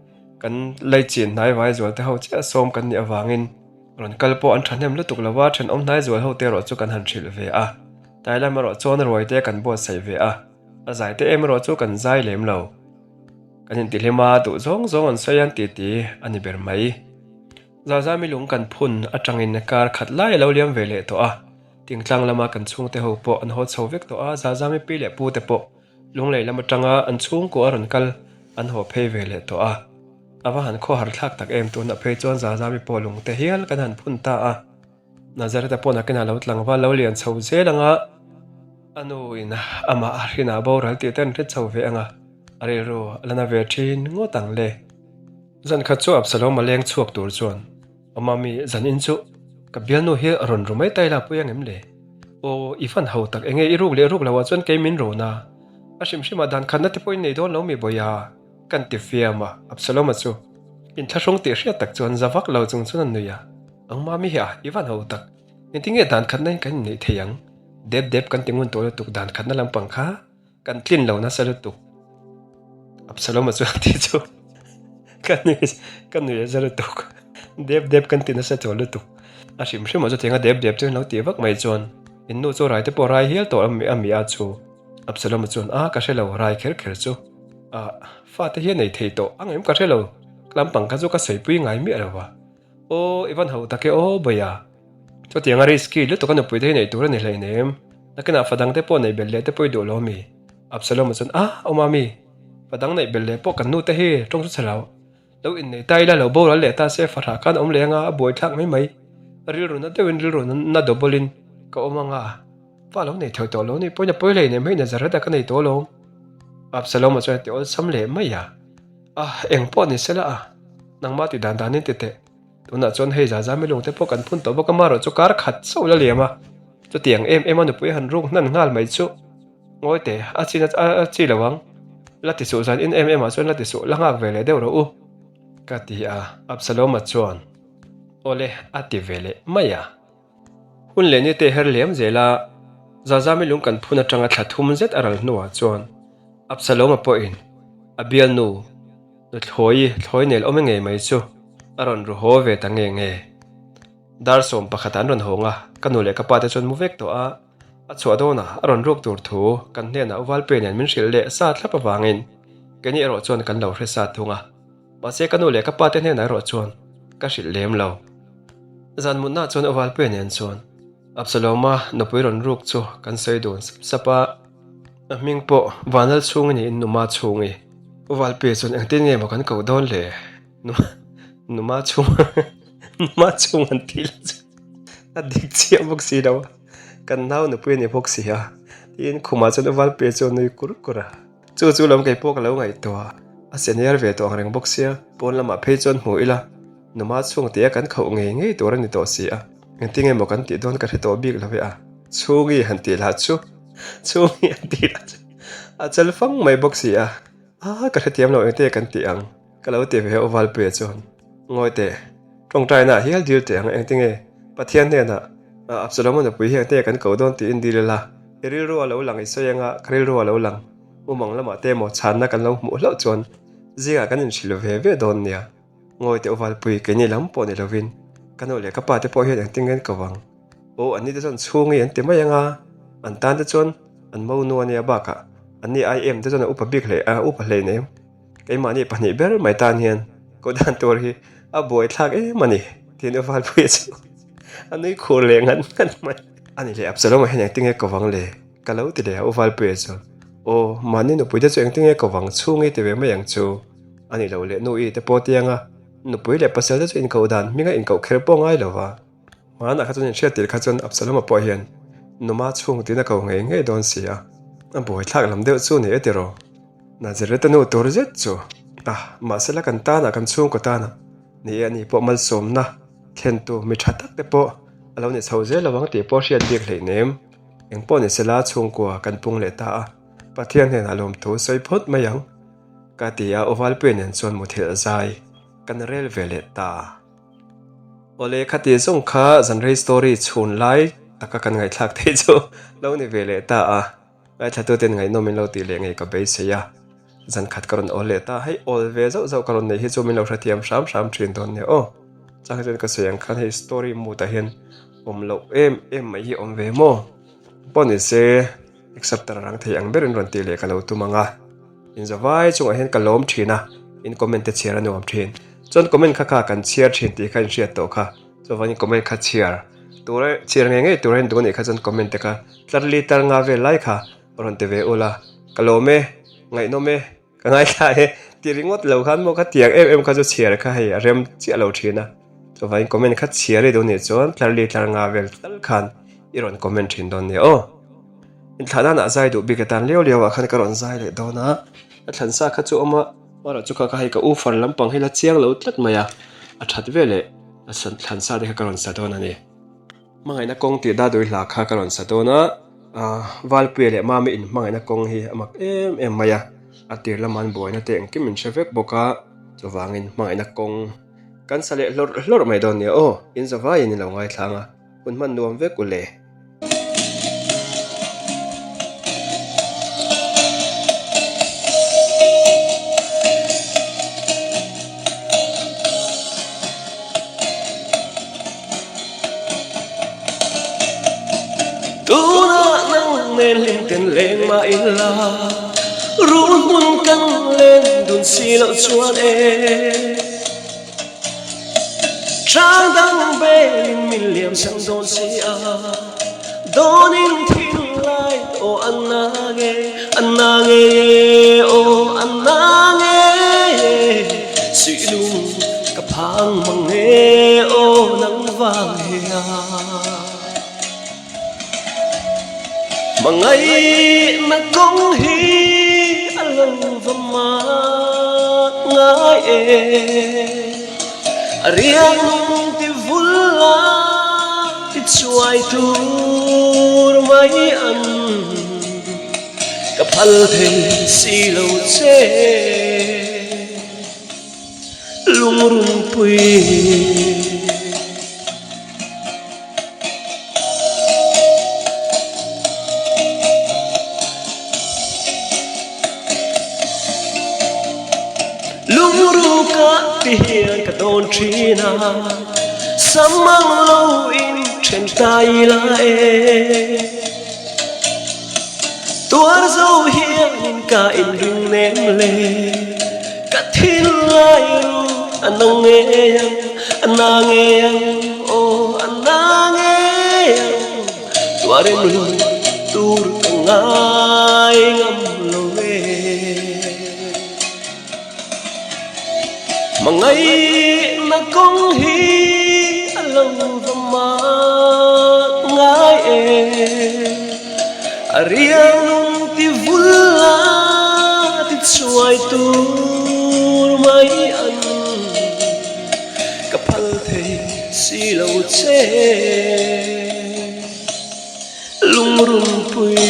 kan laichin hnai vai zual te ho chiah sawm kan nih avangin Rawn kal pawh an thahnem lutuk lo a, thenawm hnai zual ho te erawh chu kan han hrilh ve a. Tlai lam erawh chuan ruai te kan buatsaih ve a, a zai te em erawh chu kan zai lem lo. Kan intihlim a, duh zawng zawng an sawi an ti ti a ni ber mai. Zazami lung kan phun atangin kar khat lai a lo liam ve leh tawh a, Tingtlang lama kan chhungte ho pawh an haw chho vek tawh a, Zazami pi leh pu te pawh Lunglei lam atanga an chhungkua a rawn kal an haw phei ve leh tawh a. A va han khawhar thlak tak em tunah phei chuan Zazami pawh lungte hial kan han phun ta a. Nazareth-a pawh nakinah lo tlangval lo lian chho zel anga a nu in amah a hrinah boral tih te an hre chho ve anga a rilru a la na ve thin ngawt ang le. Zan khat chu Absalom a leng chhuak tur chuan Aw mami, zan in chu ka bialnu hi rawn ru mai ta ila pui ang em le? Aw, i fan ho tak enge i ruk leh ruk loh ah chuan kei min rawn a, a hrim hrim ah dan khatna te pawh in nei dawn lo mi Bawiha? Kan ti fiam a, Absalom-a chu inthlahrung tih hriat tak chuan za vak lo chung chuan a nui a, Ang mami hi a, i van ho tak. Engtin nge dan khatna in kan inneih thei ang? Dep dep kan ti ngun tawh lutuk dan khatna lampang kha kan tlin lo nasa lutuk. Absalom-a chuan ti chu ka nui ka nui a za lutuk. Dep dep kan ti nasa tawh lutuk. A hrim hrim ah chutianga dep dep chu in lo tih vak mai chuan in nu chu rai te pawh rai hial tawh a mi a chu. Absalom-a chuan a ka hre lo rai kher kher chu. Ah fate hi a nei thei tawh ang em ka hre lo. Ka lampang kha chu ka sawipui ngai miah lo va. Aw, i van hauh tak e aw, Bawia. Chutianga risky lutuk a nupui te hi neih tur a ni hleinem. Nakinah fa dang te pawh neih belh leh te pawh i duh lo ami? Absalom-a chuan, Ah, aw mami, fa dang neih belh leh pawh kan nu te hi tawng chu chhe lo. Lo innei ta ila, lo boral leh ta se fahrah khan awm leh anga a buaithlak mai mai. Rilru na deuhin rilru na double-in ka awm anga fa lo nei theuh tawh lo ni pawhin a pawi hleinem hei Nazareth-a ka nei tawh alawm. Absalom-a chuan a ti awlsam leh mai a. Ah, eng pawh ni sela a, nangmah ti dan danin ti teh. Tunah chuan hei za zami lung te pawh kan phun tawh bawk a, marawh chu kar khat chauh la liam a, chutiang em em a nupui han ruk hnan nghal mai chu ngawi teh, a chi a chi lo ang, la ti suh zan in em em ah chuan la ti suh, la nghak ve leh deuh rawh u, ka ti a, Absalom-a chuan awle a ti ve leh mai a. Hun leh ni te her liam zel a, Zazami lung kan phun atanga thla thum zet a ral hnuah chuan Absalom-a pawhin a bialnu nuthlawi thlawi nel awm e ngei mai chu a rawn ru haw ve ta nge nge. Dar 11 ah an rawn hawng a, ka nu leh ka pa te chuan mu vek tawh a, a chhuah dawnah a rawn ruk tur thu kan hnenah Uvalpe nen min hrilh leh sa thlap avangin keini erawh chuan kan lo hre sa thung a. Mahse ka nu leh ka pa te hnenah erawh chuan ka hrilh lem lo. Zan mutna chuan Uvalpuia nen chuan Absaloma nupui rawn ruk chu kan sawi dun sap sap a, a hming pawh Vanlal chhungi niin Numa chhungi. Uvalpuia chuan engtin nge maw kan koh dawn le? Numa chhung Numa chhung an tih lah chu a dik chiah bawk si lo a, kan nau nupui a ni bawk si a, tiin khumah chuan Uvalpuia chu a nui kur kur a. Chu chu lam kei pawh ka lo ngaihtuah a senior ve tawh ang reng bawk sia, pawn lamah phei chuan hmu ila numa chhung tia kan khauh ngei ngei tur a ni tawh si a, engtin emaw kan tih dawn ka hre tawh bik lo e a, chhungi han tih lah chu chhungi han tih lah chu a chal fang mai bawk si a, aa ka hrethiam lo engte kan tih ang ka lo ti ve a Uvalpuia chuan ngawi teh tawngtaina ah hial dil teh ang engtinge Pathian hnenah Absalom-a nupui hi engte kan koh dawn tiin dil ila i rilru a lo lang i sawi anga ka rilru a lo lang. Umang lamah te emaw chhanna kan lo hmuh hlauh chuan zingah kan inhrilh ve ve dawn nia. Ngawi teh Uvalpui keini lam pawh ni lovin ka nu leh ka pa te pawh hian engtin nge an ko ang? Aw anni te chuan chhungi an ti mai anga an tan te chuan an monu ania bakah anni ai em te chuan a upa bik hle a upa hleinem. Keimahni pahnih ber mai tan hian ko dan tur hi a buai thlak em a ni tiin Uvalpuia chu a nui khur leh ngat ngat mai. A ni leh Absalom-a hian engtin nge ko vang le? Ka lo ti leh a, U Valpuia chuan, Aw, mahni nupui te chu engtin nge ko vang chhung i ti ve mai ang chu? A ni lo leh nu i te pawh tiang a, nupui leh pasal te chu inkoh dan hminga inkoh kher pawh ngai lo va. Hmanah kha chuan inhriat tir kha chuan Absalom-a pawh hian numa chhung tiin a ko ngei ngei dawn si a, a buaithlak lam deuh chu ni e tiraw? Nazareth-a nu tur zet chu a, mahsela kan tana kan chhungkaw tana ni e ani pawh malsawmna thlentu mi tha tak te pawh a lo ni chho zel lo ang tih pawh hriat bik hleinem. Engpawh ni sela chhungkua kan pung leh ta a, Pathian hnenah lawmthu sawi phawt mai ang ka ti a, Uvalpuia nen chuan muthilh zai kan rel ve leh ta. Awle khati zawng kha zanrei story chhun lai taka kan ngaihthlak theih chu lo ni ve leh ta a, ngaithlatuten ngaihnawm in lo tih leh ngei ka beisei a, zan khat ka rawn awl leh ta, hei awl ve zauh zauh ka rawn neih hi chu min lo hrethiam hram hram thin dawn nia aw. Chang hi chuan ka sawi ang khan hei story mood ah hian awm loh em em mai hi awm ve maw? Pawh ni se acceptor rang thei ang berin rawn tih leh ka lo tum ang a, inzawvai chungah hian ka lawm thin a, in comment te chhiar a nuam thin. Chuan comment kha kha kan chhiar thin tih kha in hriat tawh kha, chuvangin comment kha chhiar tur chhiar ngei ngei tur a in duh anih kha chuan comment te kha tlar li tlar nga vel lai kha rawn ti ve ula, ka lawm e, ngaihnawm e. Ka ngaithla e, ti ringawt lo khan maw ka tiang em em kha chu chhiar kha hei a rem chiah lo thin a, chuvangin comment kha chhiar i duh nih chuan tlar li tlar nga vel tal khan i rawn comment thin dawn nia aw. Inthlah danah zai duh bik atan liau liau ah khan ka rawn zai leh dawn a, a thlan sa kha chu awm a, erawh chu kha kha hei ka u far lampang hi la chiang lo tlat mai a, a that veleh a thlan sa te kha ka rawn sa dawn a ni. Hmangaihna kawng tih Dadui hla kha ka rawn sa dawn a, Valpuia leh Mami in hmangaihna kawng hi a mak em em mai a. A tir lama an buaina te engkim min hre vek bawk a, chuvangin hmangaihna kawng kan sa leh hlawrh hlawrh mai dawn nia aw, in zavaiin in lo ngaithlang a, hun hman nuam vek u le. Tunah nang nen hlim ten leng mah ila Rul hmun kan len dun si loh chuan e Hrang dang belin min liam sang dawn si a Dawnin thinlai aw a na nge a na nge aw a na nge Suihlung ka phang mang nge aw nang vang hia Hmangaihna kawng hi a lo va mak ngai e A riak nung ti vul la ti chuai tur mai ang Ka phal thei si lo che. Lungrunpui. Lungruka ti hian ka dawn thin a, sam ang lo in then ta ila e. Tuar zo hianin ka inring nem le, ka thinlai ru a na ngei ang, a na ngei ang, aw a na ngei ang. Tuar em lo tur ka ngai ngam lo e. Hmangaihna kawng hi a lo va mak ngai e, a riang nung ti vul a ti chhuai tur mai an ka phal thei si lo che. Lungrunpui.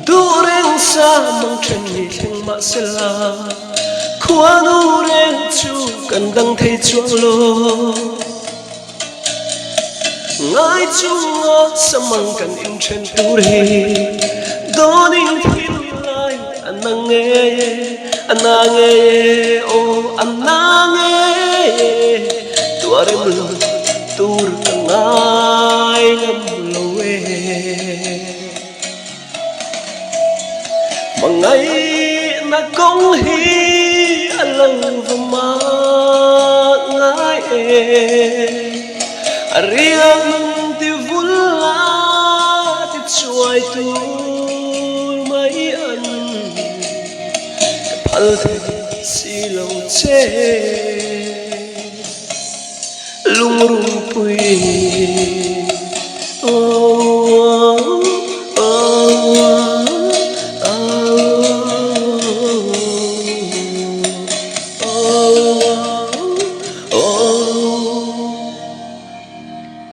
Duh reng sa mang then ni thleng mah sela, khuanu reng chu kan dang thei chuang lo. Ngai chunga samang kan inthen tur hi dawnin thil lai a na ngei e, a na ngei e, aw a na ngei e, tuarem lo tur ka ngai ngam lo e. Hmangaihna kawng hi a lo va mak ngai e, a riang ti vul a ti chuai tur mai an ka phal thei si lo che lungrunpui aw.